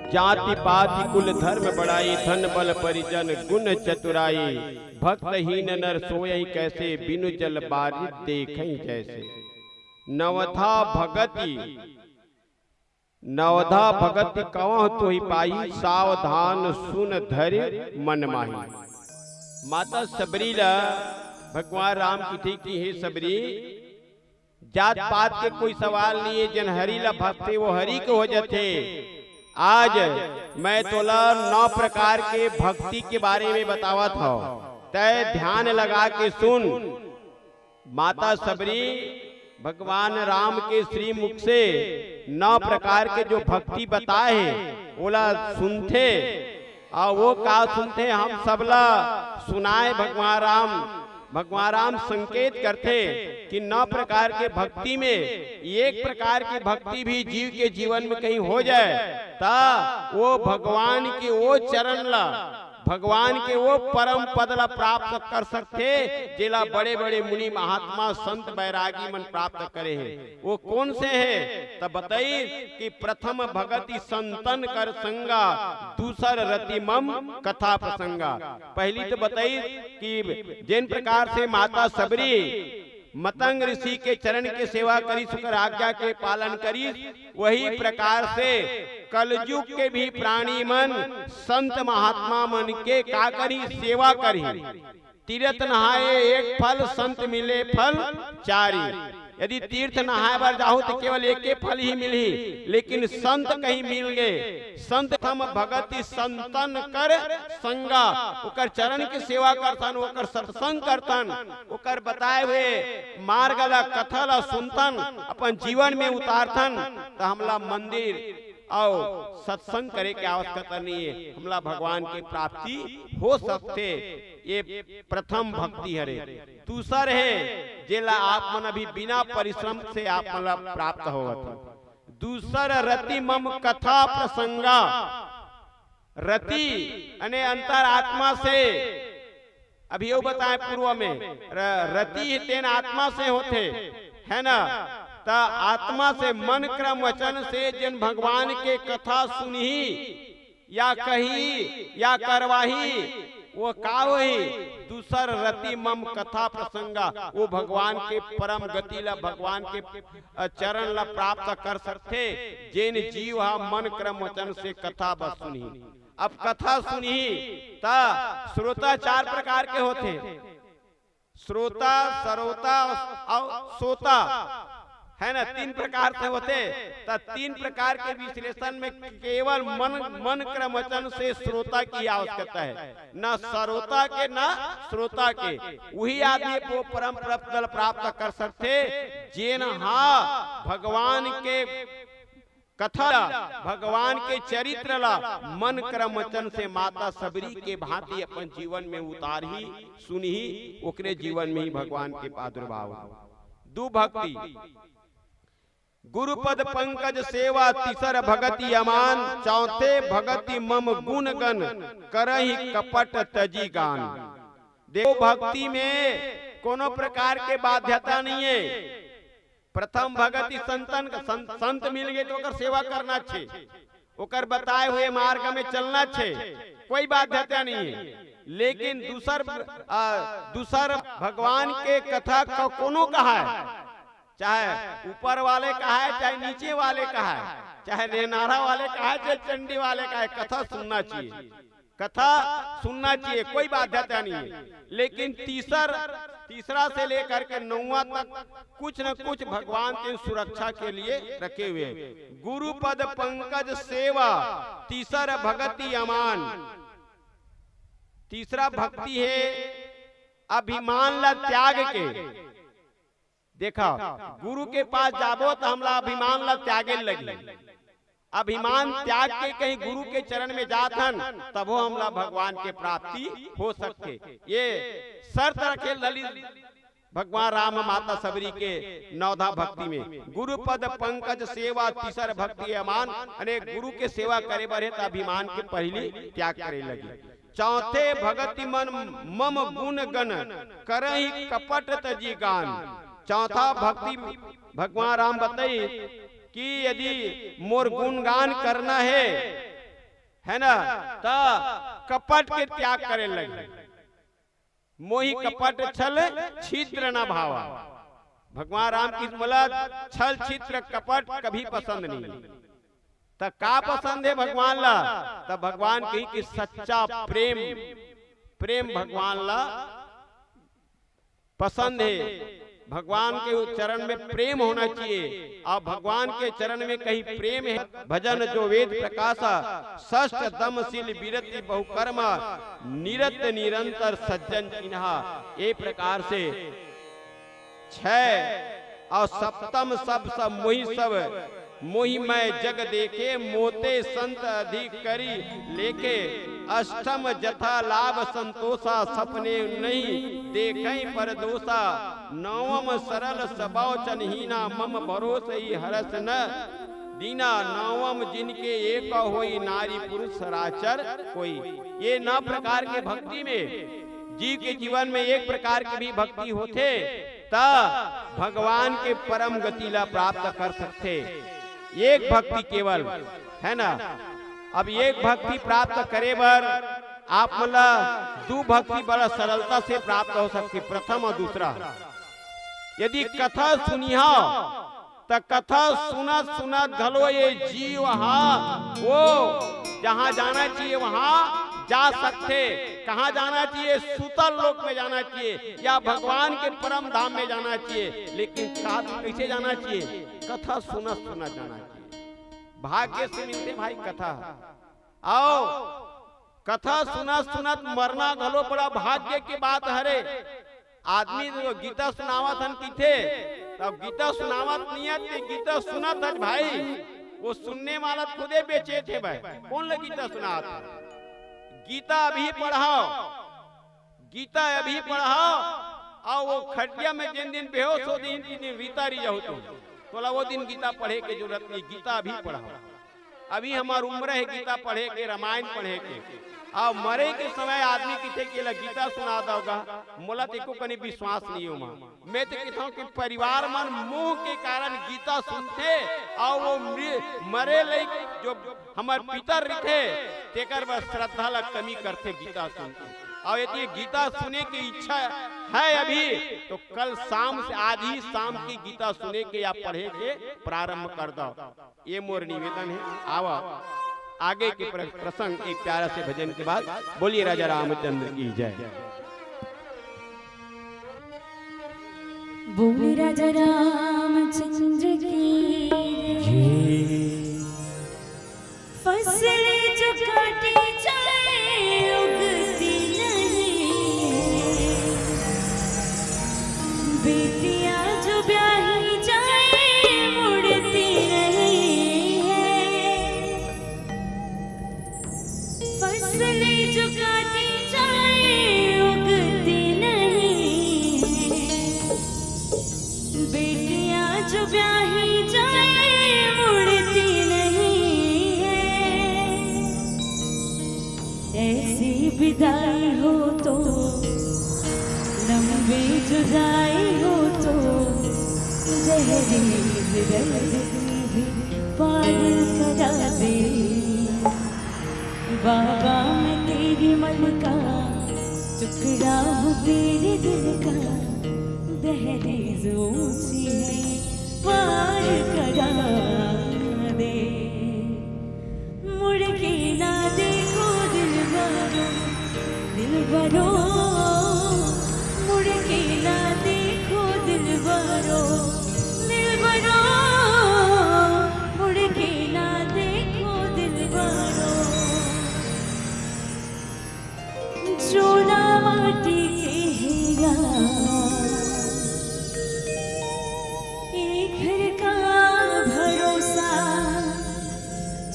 जाति पाति कुल धर्म बड़ाई, धन बल परिजन गुण चतुराई। भक्तहीन नर सोयहि कैसे, बिनु जल बारिश देखहि जैसे। नवधा भगति, नवधा भगति कवह तोहि पाई, सावधान सुन धरि मन माही। माता सबरी ला भगवान राम कथे कि हे सबरी, जात पात के कोई सवाल नहीं है, जेन हरि ला भक्ते वो हरि के हो जाथे। आज मैं तोला नौ प्रकार के भक्ति के बारे में बतावत हव, तय ध्यान लगा के सुन। माता सबरी भगवान राम के श्रीमुख से नौ प्रकार के जो भक्ति बताए हे, ओला सुनथे। अउ वो का सुनथे, हम सबला सुनाए भगवान राम। भगवान राम संकेत करथे कि नौ प्रकार के भक्ति में एक प्रकार की भक्ति भी जीव के जीवन में कहीं हो जाए, त वो भगवान के वो चरण ला, भगवान के वो परम पद ला प्राप्त कर सकथे, जेला बड़े-बड़े मुनि महात्मा संत बैरागी मन प्राप्त करे हे। वो कोन से हे? त बताई कि प्रथम भगति संतन कर संगा, दूसर रति मम कथा प्रसंगा। पहली तो बताई कि जेन प्रकार से माता सबरी मतंग ऋषि के चरण के सेवा करिस, ओकर आज्ञा के पालन करिस, वही प्रकार से कलयुग के भी प्राणी मन संत महात्मा मन के का करी, सेवा करी। तीरथ नहाए एक फल, संत मिले फल चारी। यदि तीर्थ नहाए बर जाहू त केवल एके फल ही मिलही, लेकिन संत कहीं मिल गए। संत हम भगति संतन कर संगा, ओकर चरण के सेवा करथन, ओकर सत्संग करथन, ओकर बताए हुए मार्ग ला, कथा ला सुनथन, अपन जीवन में उतारथन, त हमला मंदिर अउ सत्संग करे के आवश्यकता नहीं है, हमला भगवान के प्राप्ति हो सकथे। ये प्रथम भक्ति हरे। दूसर हे, जेला आप मन अभी बिना परिश्रम से आप मन ला प्राप्त होवत हे। दूसर रति मम कथा प्रसंगा। रति अने अंतरात्मा से, अभी वो बताए पूर्व में, र-, रति तेन आत्मा से होथे, है ना? त आत्मा से, मन क्रम वचन से जेन भगवान के कथा सुनही या कही या करवाही, वो का होही? दूसर रति मम कथा प्रसंगा, वो भगवान के परम गति ला, भगवान के, अ, चरण ला प्राप्त कर सकथे, जेन जीव हा मन क्रम वचन से कथा बस सुनही। अब कथा सुनही त श्रोता चार प्रकार के होथे, श्रोता, सरोता अउ सोता, है ना, तीन प्रकार से होथे। त तीन प्रकार के विश्लेषण में केवल मन, मन क्रम वचन से श्रोता की आवश्यकता है, न सरोता के, न श्रोता के। वही आदमी वो परम पद ला प्राप्त कर सकथे, जेन हा भगवान के कथा ला, भगवान के चरित्र ला मन क्रम वचन से माता सबरी के भांति अपन जीवन में उतारही, सुनही, ओकरे जीवन में ही भगवान के प्रादुर्भाव हो। दू भक्ति, गुरु पद पंकज सेवा, तीसर भगति अमान, चौथे भगति मम गुण गण, करहि कपट तजी गान। देखो, भक्ति में कोनो प्रकार के बाध्यता नहीं है। प्रथम भगति संतन, सं-, संत मिल गए तो ओकर सेवा करना छे, ओकर बताए हुए मार्ग में चलना छे, कोई बाध्यता नहीं है। लेकिन दूसर, आ, दूसर भगवान के कथा को कोनो कहा है, चाहे ऊपर वाले कहा है, चाहे नीचे वाले कहा है, चाहे नेनारा वाले कहा है, चाहे चंडी वाले कहा है, कथा सुनना चाहिए। कथा सुनना चाहिए, कोई बाध्यता नहीं है। लेकिन तीसर, तीसरा से लेकर के नौवां तक कुछ न कुछ भगवान के सुरक्षा के लिए रखे हुए हैं। गुरु पद पंकज सेवा, तीसर भगति अमान। तीसरा भक्ति है अभिमान ला त्याग के। देखा, गुरु के पास जाबो त हमला अभिमान ला त्यागे लगी। अभिमान त्याग के कहीं गुरु के चरण में जात हन, तभो हमला भगवान के प्राप्ति हो सकथे। ये शर्त रखे ललित भगवान राम माता सबरी के नवधा भक्ति में। गुरु पद पंकज सेवा तीसर भक्ति अमान, अने गुरु के सेवा करे बर हे त अभिमान के पहली त्याग करे लगी। चौथे भगति मन मम गुण गण करहि कपट तजी गान। चौथा भक्ति भगवान राम बताई कि यदि मोर गुणगान करना है है ना? त कपट के त्याग करे लगे। मोहि कपट छल छिद्र न भावा। भगवान राम कृष्ण बोला, छल छिद्र कपट कभी पसंद नहीं। त का पसंद हे भगवान ला? त भगवान कही कि सच्चा प्रेम, प्रेम भगवान ला पसंद हे। भगवान के चरण में प्रेम होना चाहिए, और भगवान के चरण में कहीं प्रेम है। भजन जो वेद प्रकाशा, षष्ठ दमशील विरति बहुकर्मा, निरत निरंतर सज्जन चिन्हा। ये प्रकार से छह और सप्तम सब, सब मोहि सब, मोहि मैं जग देखे, मोते संत अधिक करी लेखे। अष्टम जथा लाभ संतोषा, सपने नहीं देखै पर दोषा। नवम सरल सबौ चनहीना, मम भरोस ही हरस न दीना। नवम जिनके एक होई, नारी पुरुष सराचर कोई। ये नौ प्रकार के भक्ति में, जीव के जीवन में एक प्रकार की भी भक्ति होथे, त भगवान के परम गति ला प्राप्त कर सकथे। एक भक्ति केवल, है ना? अब एक भक्ति प्राप्त करे बर आप मन ला दू भक्ति बड़ा सरलता से प्राप्त हो सकथे, प्रथम और दूसरा। यदि कथा सुनिहा, त कथा सुनत सुनत घलो ये जीव हा वो जहाँ जाना चाहिए वहाँ जा सकथे। कहाँ जाना चाहिए? सुतल लोक में जाना चाहिए या भगवान के परम धाम में जाना चाहिए। लेकिन का, कैसे जाना चाहिए? कथा सुनत सुनत जाना चाहिए। भाग्य से मिलथे भाई कथा। अउ कथा सुनत सुनत मरना घलो बड़ा भाग्य के बात हरे। आदमी जो गीता सुनावत हन किथे, तब गीता सुनावत नहीं है, ते गीता सुनत हन भाई। वो सुनने वाला खुदे बेचैन हे भाई, कौन ला गीता सुनावत हे? गीता अभी पढ़ाओ, गीता अभी पढ़ाओ, अउ वो खटिया में जिन दिन बेहोश हो दिन, दिन रीता रही जाहू तुम। तोला वो दिन गीता पढ़े के जरूरत नहीं, गीता अभी पढ़ाओ। अभी हमार उम्र हे गीता पढ़े के, रामायण पढ़े के। अउ मरे के समय आदमी किथे के ला गीता सुना दव गा, मोला तेको कनी विश्वास नहीं हो माँ। मैं तो कहता हूँ कि परिवार मन मोह के कारण गीता सुनथे अउ वो मृ-, मरे लइक जो हमर पितर रिथे, तेकर बर श्रद्धा ला कमी करथे गीता सुन के। अउ यदि गीता सुने के इच्छा है अभी, तो कल शाम से, आज ही शाम की गीता सुने के या पढ़े के प्रारंभ कर दव। ये मोर निवेदन है। आवा, आगे के प्र-, प्रसंग एक प्यारा से भजन के बाद। बोलिए राजा रामचंद्र की जय। बोले राजा रामचंद्र की जय। फसल जो काटी जाए उगती नहीं, बेटियां जो ब्याही जाए मुड़ती नहीं है। फसल जो काटी जाए उगती नहीं है, बेटियां जो ब्याही जाए मुड़ती नहीं है। ऐसी विदाई हो तो, लंबी जुदाई हो तो, दहलीज दर्द की भी पार करा दे। बाबा मैं तेरी मन का टुकड़ा हूँ, तेरे दिल का दहलीज ऊंची है, पार करा दे। मुड़ के ना देखो दिलबरो, दिलबरो, मुड़ के ना देखो दिलबरो, दिलबरो, मुड़ के ना देखो दिलबरो। चोला माटी के हीरा, एक घर का भरोसा।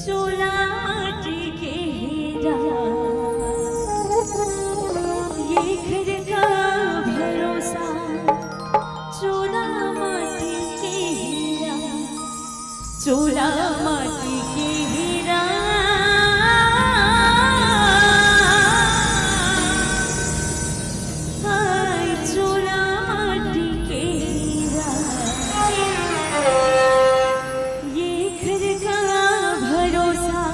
चोला माटी के हीरा, ये घर का भरोसा। चोला माटी के हीरा, चोला माटी के हीरा। हाय चोला माटी के हीरा, ये घर का भरोसा।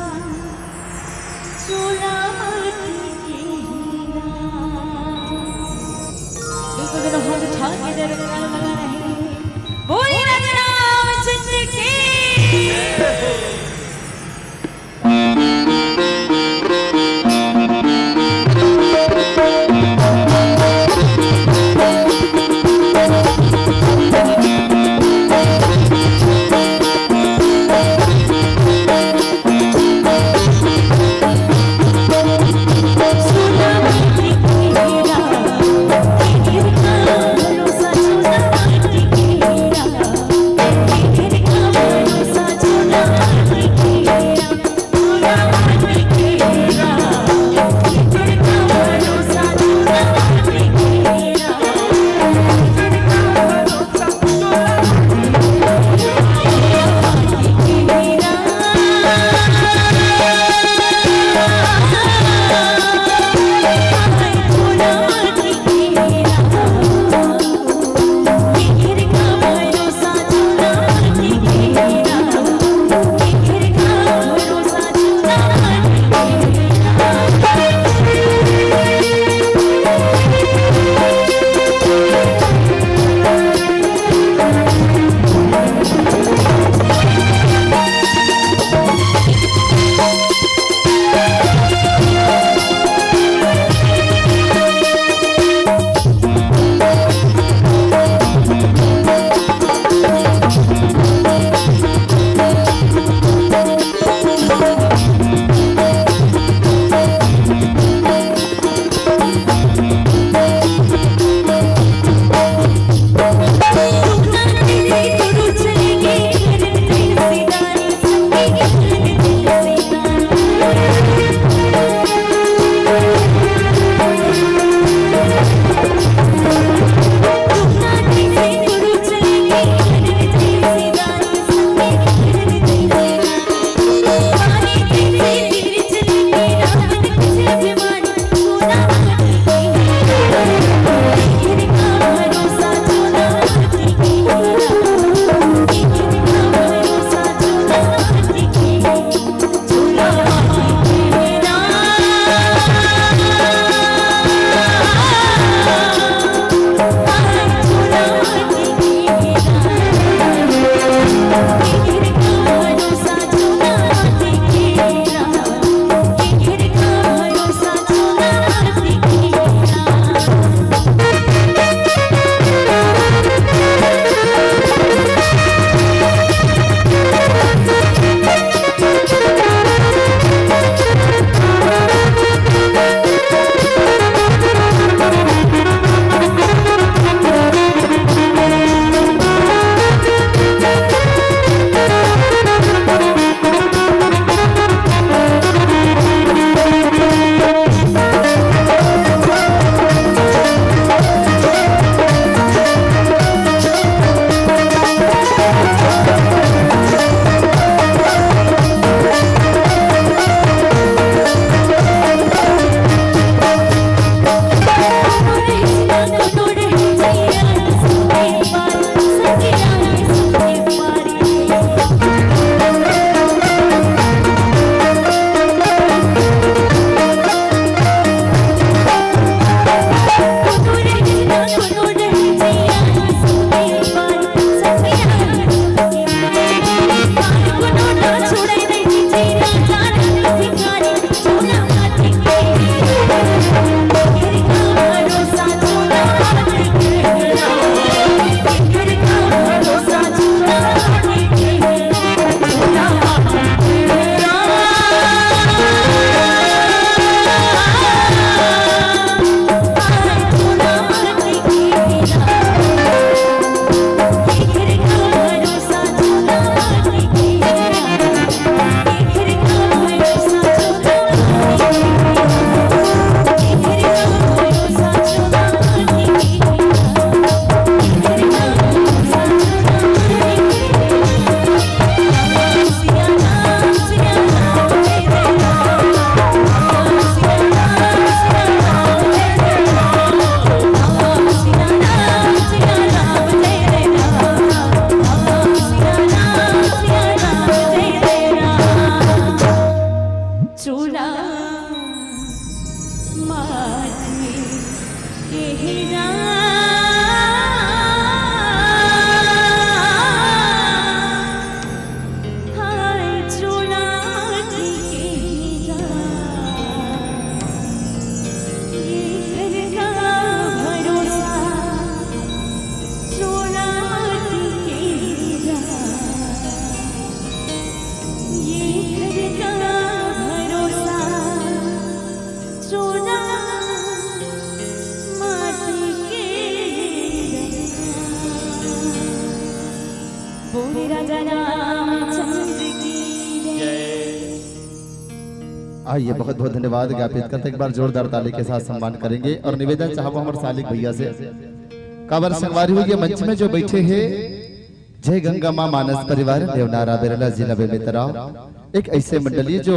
आइए, बहुत बहुत धन्यवाद ज्ञापित करते, एक बार जोरदार ताली के साथ सम्मान करेंगे और निवेदन चाहबो हमर सालिक भैया से, काबर संगवारी हो, ये मंच में जो बैठे हैं, जय गंगा माँ मानस परिवार, देवनारा बेरला, जिला बेमेतरा, एक ऐसे मंडली जो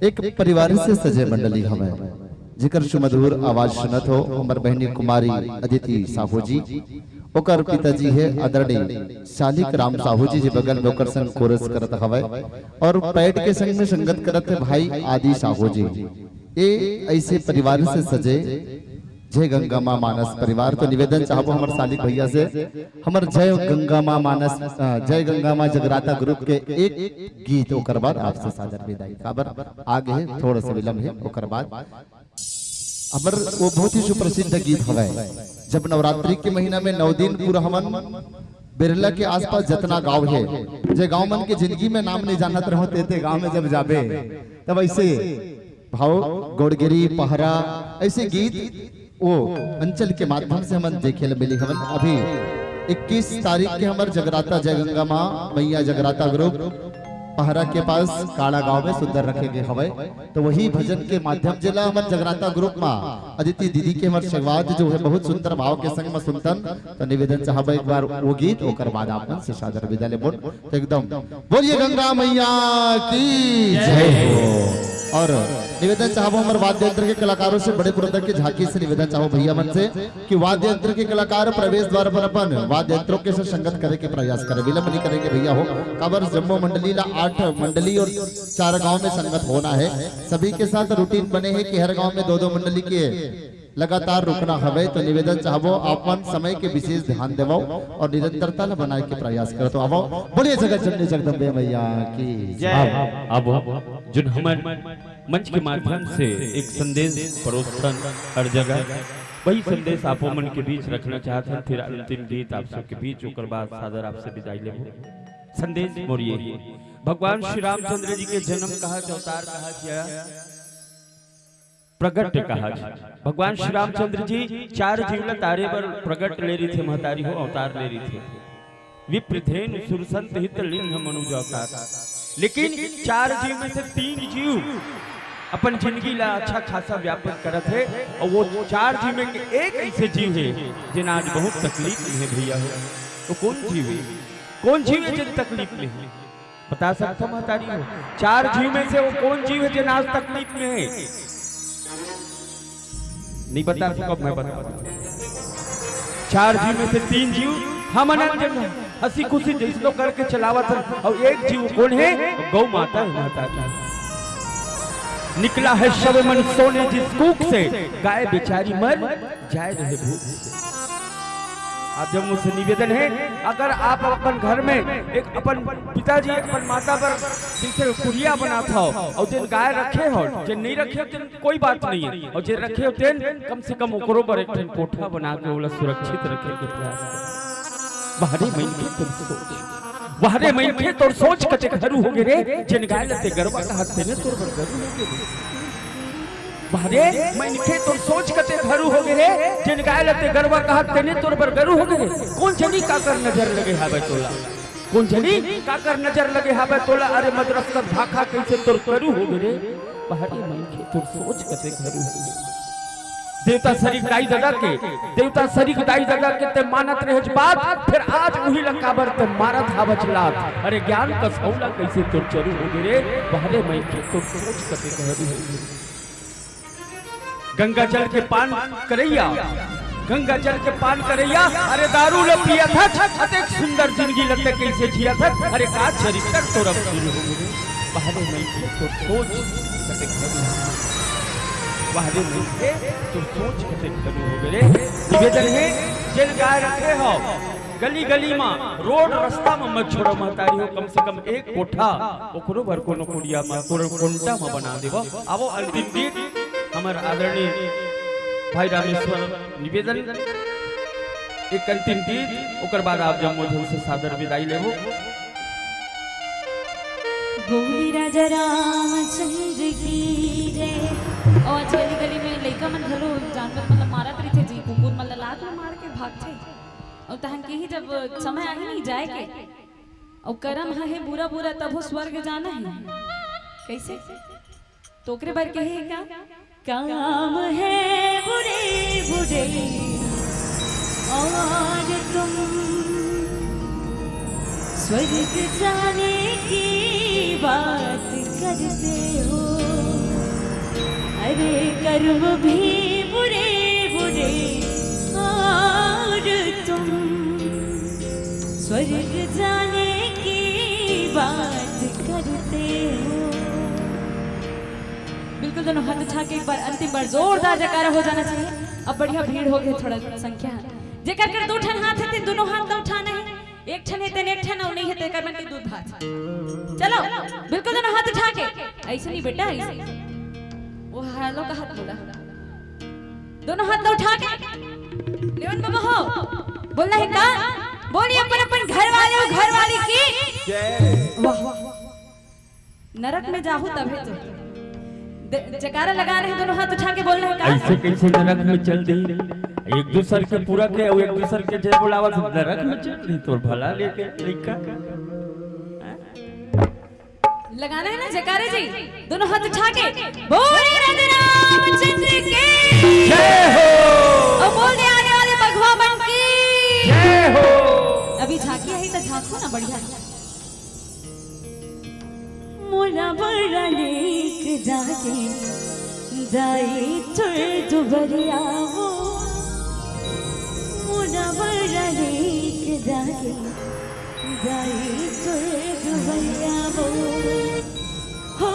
एक परिवार से सजे मंडली हवे, जेकर सुमधुर आवाज सुनत हो हमर बहिनी कुमारी अदिति साहू जी, ओकर पिताजी है आदरणीय शालिक राम साहू जी, जे बगल में ओकर संग कोरस करत हवय, और पैड के संग में संगत करत है भाई आदि साहू जी। ए ऐसे परिवार से सजे जय गंगा माँ मानस परिवार। तो निवेदन चाहबो हमर सालिक भैया से, हमर जय गंगा माँ मानस, अ, जय गंगा माँ जगराता ग्रुप के एक गीत, ओकर बाद आपसे सादर विदाई, काबर आगे थोड़ा सा विलंब है, ओकर बाद हमर वो बहुत ही सुप्रसिद्ध गीत हवय, जब नवरात्रि के महीना में नौ दिन पूरा हमन बेरला के आसपास जतना गांव है, जे गांव मन के जिंदगी में नाम नहीं जानत रहो, ते ते गांव में जब जाबे, तब ऐसे भाव गोड़गिरी पहरा, ऐसे गीत वो अंचल के माध्यम से हमन देखे ल मिली हमन। अभी इक्कीस तारीख के हमर जगराता जय गंगा माँ मैया जगराता ग्रुप पहरा के पास काड़ा गांव में सुंदर रखे गे हवय। तो वही भजन के माध्यम जेला हमर जगराता ग्रुप मा अदिति दीदी के हमर संवाद जो है बहुत सुंदर भाव के संग में सुनतन, तो निवेदन चाहबो एक बार वो गीत, ओकर बाद आप मन से सादर विदा लेबोन। तो एकदम बोलिए गंगा मैया की जय हो। और निवेदन चाहबो हमर वाद्य यंत्र के कलाकारों से बड़े पुरंदर की झांकी से निवेदन चाहबो भैया मन से कि वाद्य यंत्र के कलाकार प्रवेश द्वार पर अपन वाद्य यंत्रों के से संगत करे के प्रयास करे, विलंब नहीं करेंगे भैया हो। काबर जम्मो मंडली ला आठ मंडली और चार गांव में संगत होना है। सभी के साथ रूटीन बने हैं कि हर गांव में दो दो मंडली के लगातार रुकना हवे। तो निवेदन चाहबो आप मन समय के विशेष ध्यान देवो और निरंतरता ला बनाए के प्रयास करत आवो। बोलिए जगत जननी जगदम्बे मैया की जय। अब, अब जोन हमर मंच के माध्यम से एक संदेश परोसथन हर जगह, वही संदेश आपो मन के बीच रखना चाहत हन। फिर अंतिम गीत आप सबके बीच, ओकर बाद सादर आपसे विदाई लेबो। संदेश मोर ये, भगवान श्री रामचंद्र जी के जन्म कहा, अवतार कहा, प्रगट कहा। भगवान श्री रामचंद्र जी चार जीव ला तारे बर प्रगट ले रहिथे, महतारी हो, अवतार ले रहिथे। विप्र धेनु सुर संत हित लिंग मनुज अवतार। लेकिन चार जीव में से तीन जीव अपन जिंदगी ला अच्छा खासा व्यापक करत हे, और वो चार जीव में के एक ऐसे जीव हे जेन आज बहुत तकलीफ में हे भैया हो। तो कौन जीव हे? कौन जीव हे जेन तकलीफ में हे? बता सकथो महतारी हो? चार जीव में से वो कौन जीव हे जेन आज तकलीफ में हे? नहीं बता सकव, मैं बता दूं। चार जीव में से तीन जीव हमन हन, जेन हंसी खुशी जैसनो करके चलावत हन, और एक जीव कौन हे? गौ माता हे, महतारी। निकला है शव मन सोने जिस कूख से, गाय बेचारी मर जाए रहे भूख से। आप जब मुझसे निवेदन हे, अगर आप अपन घर में एक अपन पिताजी, अपन माता बर जैसे कुरिया बनात हो, और जेन गाय रखे हो, जेन नहीं रखे हो, तेन कोई बात नहीं हे, और जेन रखे हो, तेन कम से कम ओकरो बर एक ठन कोठा बना के ओला सुरक्षित रखे के प्रयास करो। वाह रे मनखे तोर सोच, वाह रे मनखे तोर सोच कतेक हरू होगे रे, जेन गाय ल ते गरवा कहत तेने तोर बर गरू होगे रे। वाह रे मनखे तोर सोच कतेक हरू होगे रे, जेन गाय ल ते गरवा कहत तेने तोर बर गरू होगे रे। कोन जनी काकर नजर लगे हावय तोला, कोन जनी काकर नजर लगे हावय तोला। अरे मदरस कर भाखा कइसे तोर करू होगे रे। वाह रे मनखे तोर सोच कतेक हरू होगे रे। देवता सरीख दाई ददा के, देवता सरीख दाई ददा के ते मानत रहेच बात, फिर आज उही ला काबर ते मारत हावच लात। अरे ज्ञान कस हौला कइसे तोर चरू होगे रे। वाह रे मनखे तोर सोच कतेक हरू होगे रे। गंगा जल के पान करैया, गंगा जल के पान करैया, अरे दारू ल पियत हच, अतेक सुंदर जिंदगी ल ते कइसे जियत हच। अरे का चरित्र तोर अब शुरू होगे रे। वाह रे मनखे तोर सोच कतेक हरू होगे रे। वाह रे मनखे तोर सोच कतेक हरू होगे रे। निवेदन हे, जेन गाय रखे हो गली गली मा, रोड रस्ता मा मत छोड़ो महतारी हो, कम से कम एक कोठा ओकरो बर कोनो कुरिया मा, कोनो कोंटा मा बना देवो। आवो अंतिम गीत हमर आदरणीय भाई रामेश्वर निवेदन, एक अंतिम गीत, ओकर बाद आप जम्मो झन से सादर विदाई लेबो। बोली राजा रामचंद्र की जय। और आज गली गली में लइका मन घलो जानवर मतलब मारत रहिथे जी, कुकुर मन ला लात में मार के भागथे। और तहन के ही जब समय आही नहीं जाए के, और करम ह हे बुरा बुरा, तभो स्वर्ग जाना हे। कैसे? तो ओकरे बर कहे का, काम है बुरे बुरे और तुम स्वर्ग जाने की बात करते हो। अरे, कर्म भी बुरे बुरे और तुम स्वर्ग जाने की बात करते हो। बिल्कुल, दोनों हाथ उठा के एक बार, अंतिम बार जोरदार जयकारा हो जाना चाहिए। अब बढ़िया भीड़ हो गई, थोड़ा संख्या है। जेकर कर दो ठन हाथ है, तेन दोनों हाथ ला उठाना है। एक ठन है, तेन एक ठन, और नहीं है, तेकर मन के दूध भात। चलो, बिल्कुल, दोनों हाथ उठा के। ऐसे नहीं बेटा, ऐसे। वो हेलो का हाथ बोला। दोनों हाथ ला उठा के। लेवन बाबा हो, बोलना है का? बोलिए अपन अपन घर वाले और घर वाली की। वाह, नरक में जाहू तभे तो। द-, जयकारा लगा रहे हैं, दोनों हाथ उठा के बोल रहे हैं का? ऐसे कैसे नरक में चल दी? एक दूसर के पूरा के, एक दूसर के जय बोलावत, नरक में चल दी तोर भला लेके लइका। लगाना है ना जयकारे जी, दोनों हाथ उठा के। बोले राधे रामचंद्र की। जय हो। और बोल दे आने वाले बघवा बन की। जय हो। अभी झांकी आई तो झांको ना, बढ़िया। मोला बड़ा नीक जागे दाई तोर दुबरिया वो। मोला बड़ा नीक जागे दाई तोर दुबरिया वो। हो।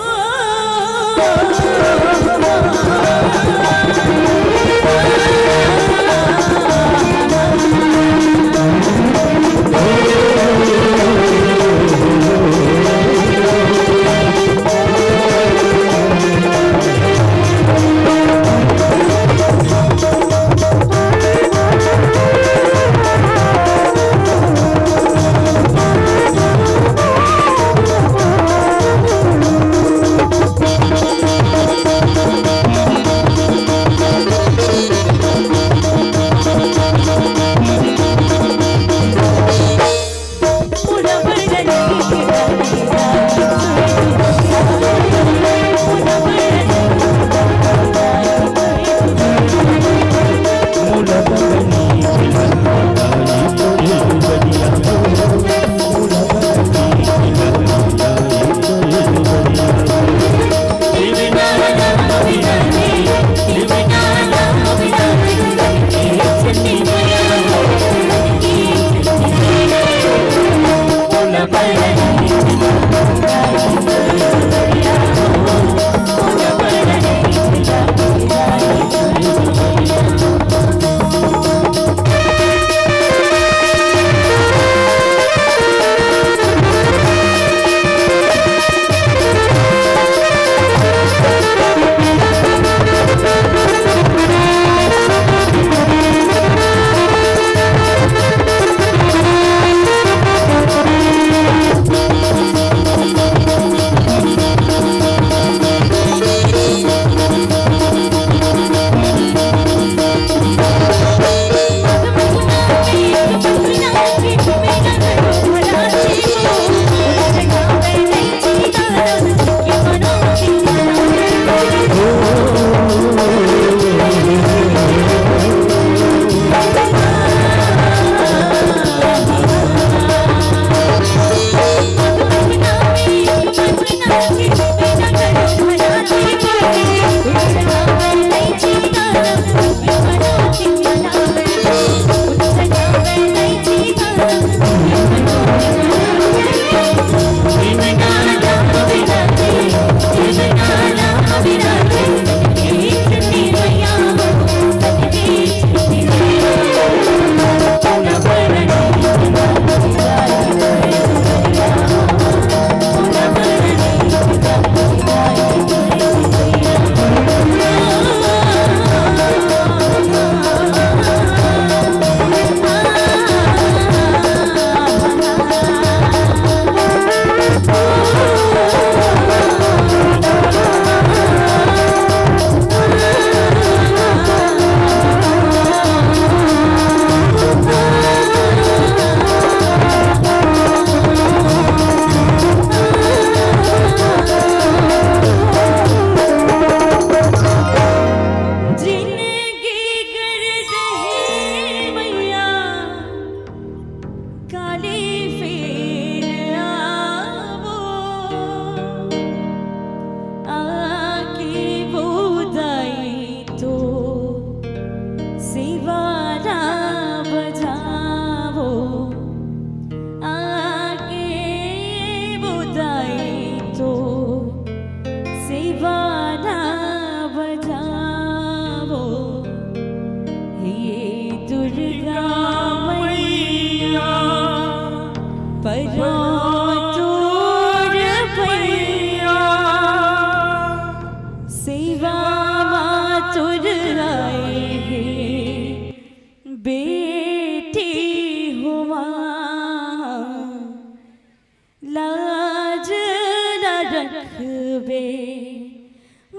रखबे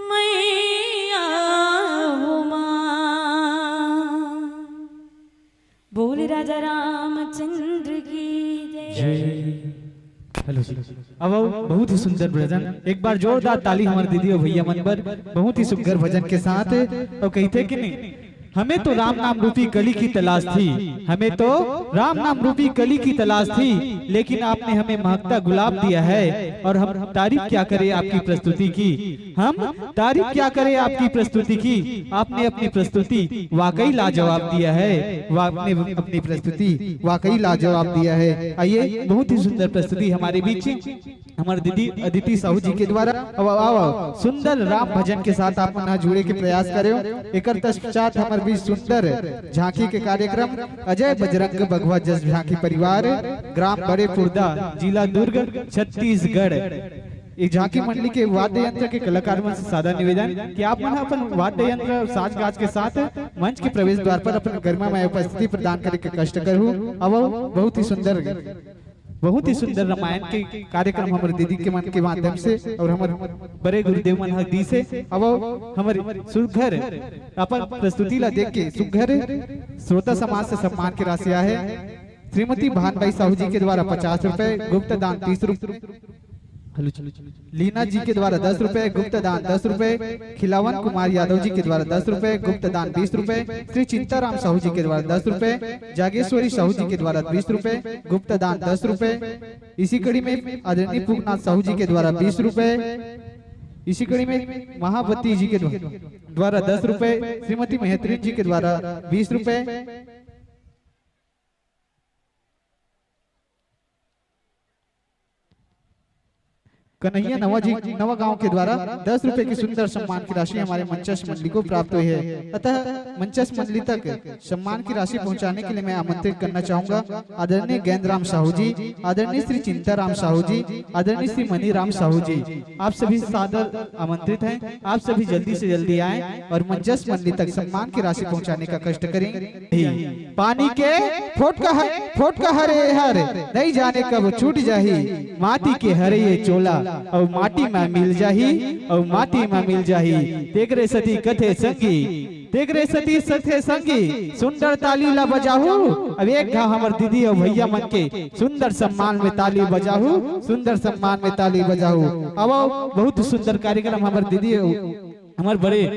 मैया हो माँ। बोल राजा रामचंद्र की जय। हेलो जी। अब बहुत ही सुंदर भजन, एक बार जोरदार ताली हमर दीदी और भैया मन बर। बहुत ही सुंदर भजन के साथ और कहते कि नहीं, हमें तो राम नाम रूपी कली की तलाश थी, हमें तो राम नाम रूपी कली की तलाश थी, लेकिन आपने हमें महकता गुलाब दिया है और हम तारीफ क्या करें आपकी प्रस्तुति की। हम तारीफ क्या करें आपकी प्रस्तुति की। आपने अपनी प्रस्तुति वाकई लाजवाब दिया है। आपने अपनी प्रस्तुति वाकई लाजवाब दिया है। आइए, बहुत ही सुंदर प्रस्तुति हमारे बीच हमर दीदी अदिति साहू जी के द्वारा। अब आओ, आओ, सुंदर राम भजन के साथ आप मन जुड़े के प्रयास करें। एक तत्पश्चात हमर बीच सुंदर झांकी के कार्यक्रम अजय बजरंग बघवा जस झांकी परिवार, ग्राम बड़े पुरदा, जिला दुर्ग, छत्तीसगढ़। ये झांकी मंडली के वाद्य यंत्र के कलाकार मन से सादर निवेदन कि आप मन अपन वाद्य यंत्र और साज गाज के साथ मंच के प्रवेश द्वार पर अपन गरिमा में उपस्थिति प्रदान करे के कष्ट करू। अब बहुत ही सुंदर, बहुत ही सुंदर रामायण के कार्यक्रम हमर दीदी के मन के माध्यम से और हमर बड़े गुरुदेव मन हर दी से। अब हमर सुघर अपन प्रस्तुति ला देख के सुघर श्रोता समाज से सम्मान के राशि आहे। श्रीमती भानबाई साहू जी के द्वारा पचास रुपए, गुप्त दान तीस रुपए, लीना जी के द्वारा दस रुपए, गुप्त दान दस रुपए, खिलावन कुमार यादव जी के द्वारा दस रुपए, गुप्त दान बीस रुपए, श्री चिंताराम साहू जी के द्वारा दस रुपए, जागेश्वरी साहू जी के द्वारा बीस रुपए, गुप्त दान दस रुपए। इसी कड़ी में आदरणीय पूगनाथ साहू जी के द्वारा बीस रुपए। इसी कड़ी में महावती जी के द्वारा दस रुपए, श्रीमती महत्रिन जी के द्वारा बीस रुपए, कन्हैया नवा जी, नवा गांव के द्वारा दस रुपए की सुंदर सम्मान की राशि हमारे मंचस्थ मंडली को प्राप्त हुई है। अतः मंचस्थ मंडली तक सम्मान की राशि पहुंचाने के लिए मैं आमंत्रित करना चाहूंगा आदरणीय गैंदराम साहू जी, आदरणीय श्री चिंताराम साहू जी, आदरणीय श्री मनीराम साहू जी। आप सभी सादर आमंत्रित हैं। आप सभी जल्दी से जल्दी आएं और मंचस्थ मंडली तक सम्मान की राशि पहुंचाने का कष्ट करें। पानी के फोटका हर, फोटका हरे हर, नहीं जाने कब छूट जाही। माटी के हरे ये चोला, अउ माटी में मिल जाही, अउ माटी में मिल जाही। तेकरे सती कथे संगी, तेकरे सती सथे संगी, सुंदर ताली ला बजाहू। अब एक घा हमर दीदी अउ भैया मन के सुंदर सम्मान में ताली बजाहू, सुंदर सम्मान में ताली बजाहू। अब बहुत सुंदर कार्यक्रम हमर दीदी अउ हमर बड़े